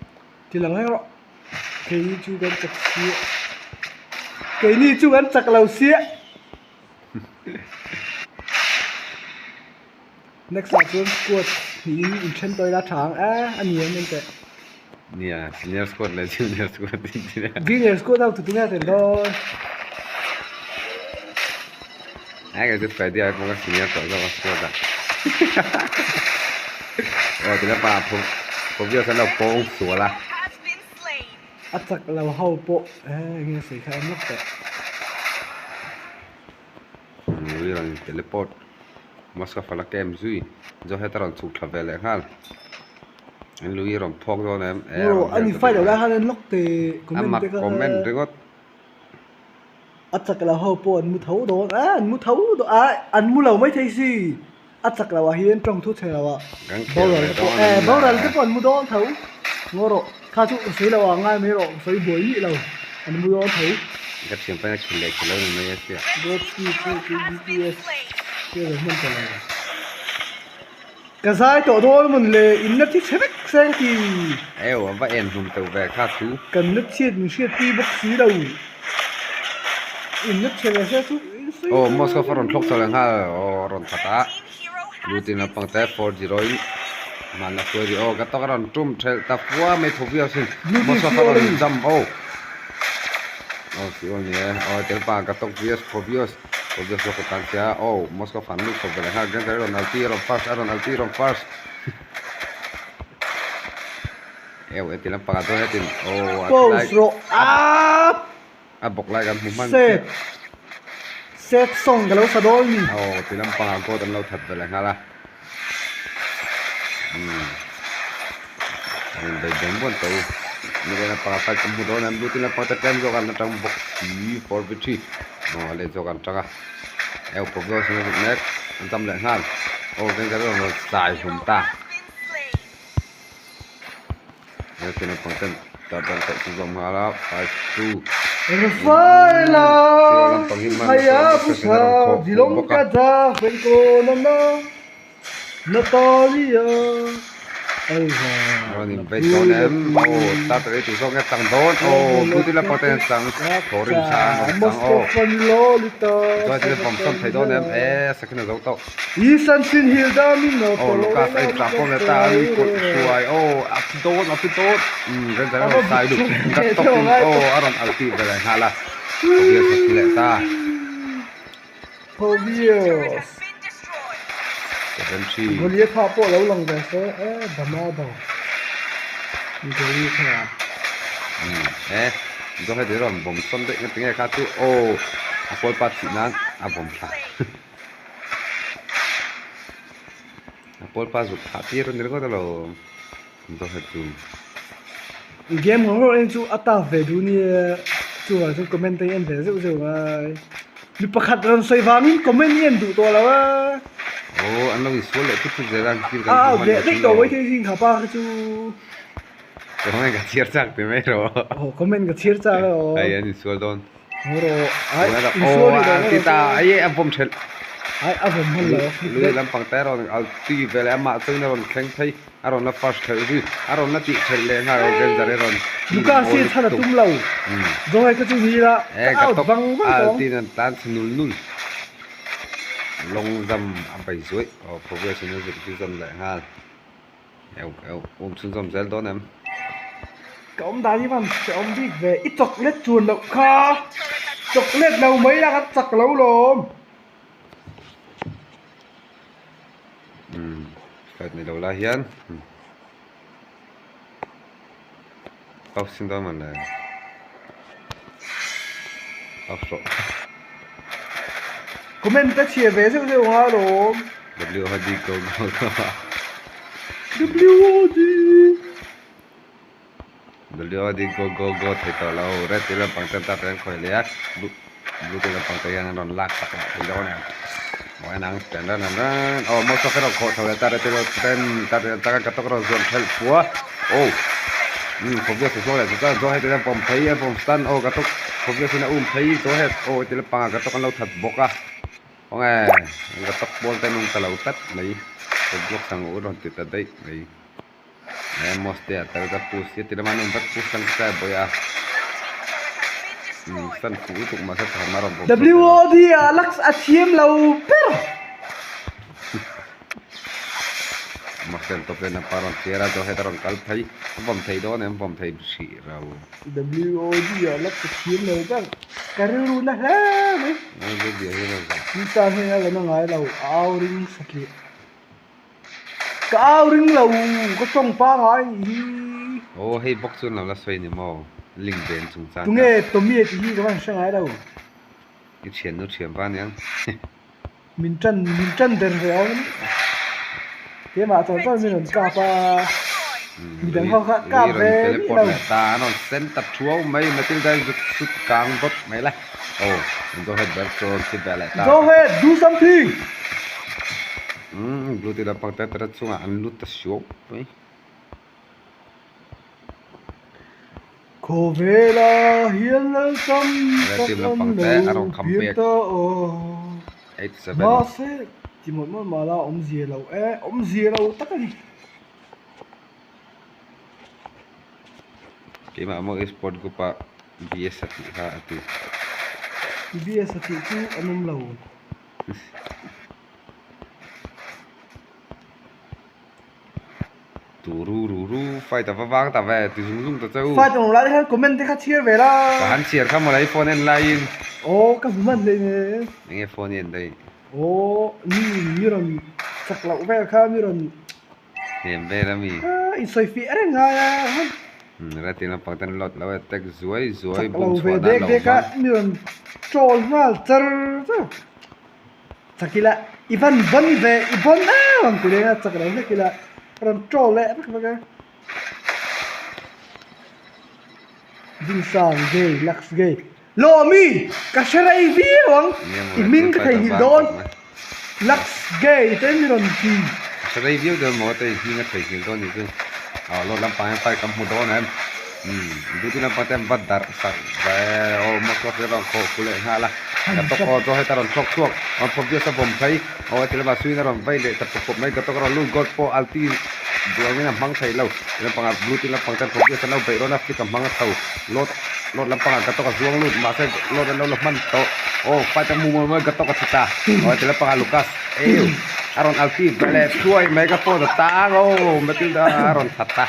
Ti lang reng rawh. Keini chu kan chak sia. Keini chu kan chak lo sia. Next ah chuan squad hnihin inthen tawi la tha ang e a ni em en teh. Nia senior squad leh junior squad in tih a. Junior squad ho tutu nge tel dawn. Ai ka chu Freddy ai pawh ka senior tawh zawk a squad ah. Aw tuna pa Phobios an lo pawng sual a. A chak lo ho pawh e nge sawi kha em lawk teh. Nui rawn in teleport Moscow fala camp zui Zohet a rawn chhuk thla ve leh nghal an lui rawn phawk dawn em e a rawn ani fight lo lai khan an lock te comment te kha comment ringawt a chak lo ho pawh an mu tho dawn a an mu tho dawn a an mu lo mai thei si a chak lo ah hian tawng thu chhe lo ah boral te pawh e boral te pawh an mu dawn tho ngaw rawh kha chu sawi lo ah ngai mai rawh sawi buai mih lo an mu dawn tho. Ka thiam paina khil leh khil lo ni mai a sia. Brodsky chu chu BTS te lo hman ta lo. Ka zai tawh dawn mawn le in la thi chhe vek seng ti. Eo a va en hlum teuh ve kha chu. Kan la chhiat min hriat pui bawk si lo. In la chhe ve se chu in sawi Aw Moscow a rawn thlawk chho leh nghal aw a rawn khat a lutin lampang te 4-0 in hman a hruai rih aw ka tawk a rawn tum thelh ta fua mai tho viau sin Moscow a rawn jump aw aw si aw ni e aw tel pa ka tawk vios Phobios Phobios pawh ka tan sia aw Moscow fan lut chho ve leh nghal Gangster a rawn alti a rawn first a rawn alti a rawn first eu heti lampang ah chuan hetin aw a Pause rawh aap. A bawk lai kan hmu hman chiah. Set. Set song ka lo sa dawn ni. Aw ti lampangah goat an lo that ve leh nghal a. Umm. An in bei beng buan tawh u. Mite lampangah fight ka hmu dawn em. Lutin lampang te tlem zawk an la tang bawk si 4v3. Aw a let zawk an tang a. Eu pawp zawk sin a zuk mek. An cham leh nghal. Aw Gangster a rawn sai hlum ta. He naupang ten tar dan kaih chu zawm nghal a 5 2 Rafaela Hayabusa Dilongkada Fenkonana Natalia Alva Rawn in vei dawn em aw tar ta rei tur zawk nge chang dawn aw duty lampang ten an chang thaw rim sa an rawn chang aw chuan thil vawm sawn thei dawn em e sakhin a zo tawh. Aw Lucas a intlak pawh leh ta a ni kulh hruai aw a thi dawn a thi dawn umm ren a rawn sai lut gat tawk in aw a rawn al tih ve leh nghal a Tobias a thi leh ta Tobias 73 Goliath kha pawh lo lang ve se e dama do Goliath kha umm e. Zawk heti rawn vawm sawn daih nga tinge kha chu aw a kawl pa thih nan a vawm thla. A kawl pa zuk thah tir a ni ringawt alawm zawk het chu. Game ngawr ngawr en chu a tough ve duh nia chuvang chuan comment te hi en ve zeuh zeuh ngai. Mi pakhat rawn sawi vangin comment hi en duh tawh lo a. Aw an lo insual leh thut thut zel a kil kan A hmu out hman leh lo daih thin tawh lo. mai thei zing kha pa kha chu. Comment ka chhiar chak ti mai rawh. Aw comment ka chhiar chak rawh. Hei an insual dawn. Haw rawh. Ai insual rih lo Ti ta ai a vawm thelh. Ai a vawm hman lo. Lui lampang te rawn al ti ve leh amah chuan a rawn thleng phei. A rawn la first thelh zui. A rawn la tih thelh leh nghal Ranger hi rawn Lucas hi chhan a tum lo. Zawhai kha chu ni ila ka out vang vang tawh ang. Altin an tlan chhe nul nul. Long jump a bei zuaih. Aw progression a zir chu zawm leh nghal. Eu eu um chhunzawm zel dawn em? Ka awm dan hi van hrehawm bik ve, i chocolate chuan loh kha chocolate lo mai la kan chak lo lawm. Umm fight ni lo lai hian off sin dawn man le off rawh. Comment te chhiar ve zeuh zeuh anga lawm. WOD go go go. WOD. WOD go go go thei tawh lo. Red tih lampang ten ta ten khawi leh a. Blue blue tih lampang te hian an rawn lak sak lah thei dawn em. Maw en ang ten ran ran ran. Aw maw saw kher rawn khawh chho leh ta red tih lampang ten ta ten ta ka tawk rawn zuam thelh fua. Aw umm khawvia sa chhuak leh chu chuan zawhhet in a vawm phei a vawm stun aw ka tawk khawvia sin a um phei zawhhet aw tih lampang ah ka tawk an lo that bawk a. Khawnge ka tawk pawl te nung ta lo tlat mai. Roblox ang u rawn ti ta daih mai. He Moste a tel ka push hi ti lama an awm vat push tlang ta bawi a umm fan fuh lutuk mahse pakhat mah a rawn bawk chhuak WOD ah Lux a thiam lo ber. Moste an top lane apa rawn clear a zawh heta rawn kal phei a vawm thei dawn em vawm thei hrih ro. WOD ah Lux a thiam lo ber ka rilru na hle mai. Tih tan hian a la na ngai lo a au ring satliah. Ka au ring lo, ka tawng pangai nih hi. Aw hei bawk chuan lo la sawi ni maw, link ven chung chang kha. Tunge Tommy tih hi ka van hre ngai lo. I thian nu thian va aniang. Min tan min tan der ve awm. Keimah chawr chawr min rawn kap a. Midang ho kha kap ve miah lo. Ta an rawn sen ta thuau mai Matilda zuk sut kang dawt mai la. Aw go ahead ber chu rawn thi ve leh ta. Go ahead do something. Umm blue ti lampang te tara chungah an lut ta suau mai. Khawvela hian laltam tak awm lo pian ta aw. Mahse ti mawlh mawlh mah la awmzia lo e awmzia lo tak a ni. Keimah maw e-sport group ah BS a tih kha a ti. BS a tih chu an awm lo. Tu ru ru ru fight a va vang ta ve ti zung zung ta che u. Fight awm lai hian comment te kha chhiar ve la. Ka han chhiar kha mawlai phone en laiin. Aw ka hmu hman hle ne. Enge phone i en daih. Aw mi mi rawn chak loh vel kha mi rawn. Hnem vel a mi. I sawi fiah reng ngai a. Ratin lampang ten lot lo e tek zuai zuai Chak bum lo ve chhuah nan dek lo dek a hmang. mi rawn troll nghal char char. Chak ila i van ban ve i bawn em ang ti reng a chak lo hlek ila a rawn troll leh vek vek a. Dinsang gay Lux gay Lawmi ka hre rei viau ang i hming ka theihnghilh dawn Lux gay te mi rawn ti. Ka hre rei viau dawn maw te i hming a theihnghilh dawn nih chu aw lawt lampang hian fight kan hmu dawn em umm duty lampang te an va darh sak ve aw motor te rawn khawh khu leh nghal a ka tawk aw chaw heta rawn thlawk chhuak aw phawk viau sa vawm phei aw a ti lama suiin a rawn vai leh ta pawp pawp mai ka tawk a rawn lut gold pawh alti duangin a hmang thei lo lampangah blue te lampang te an phawk viau sa lo beih rawn a flick a hmang a chho lot lot lampangah ka tawk a zuang lut mahse lot an lo la hman tawh aw fight a hmu mawi mawi ka tawk a thi ta aw ti lampangah Lucas eu a rawn alti veleh thuai mai ka phone a tang aw Matilda a rawn that ta.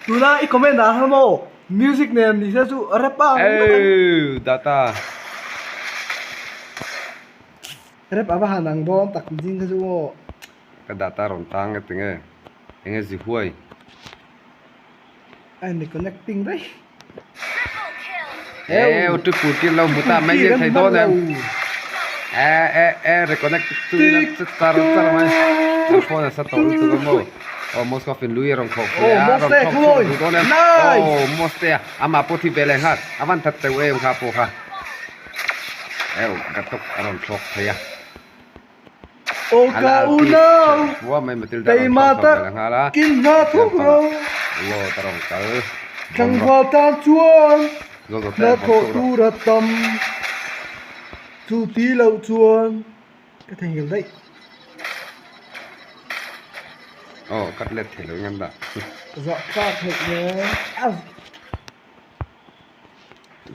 Tuna i comment ah khan maw music nen ni se chu rap a ang vek ang. Eu data. Rap a va han ang dawn tak ding kha chu maw. Ka data rawn tang nge tinge enge zi huai. A in reconnecting daih. Eu triple kill lo hmu ta mai nge thei dawn em e e e reconnect chu in an che char char mai an phone a sa tawh lutuk a maw aw Moscow in lui a rawn khawh pui a rawn thlawk chhuak duh dawn em aw Moste a amah pawh thi ve leh nghal a van that teuh em kha pawh kha eu Gatok a rawn thlawk phei a Aw ka unau keimah tak kin hna thuk ro Tlangval tan chuan hna thawh tur a tam Chu ti loh chuan ka theihnghilh daih. Aw cut let thei lo in an dah. Zah tlak theih nen a.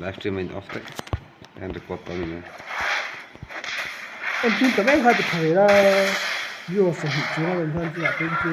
Live stream in off daih an record tawh ani mai. En tun ta mai kha ti tha ve la viewer 20 chuang a rawn hman chungah peng chu.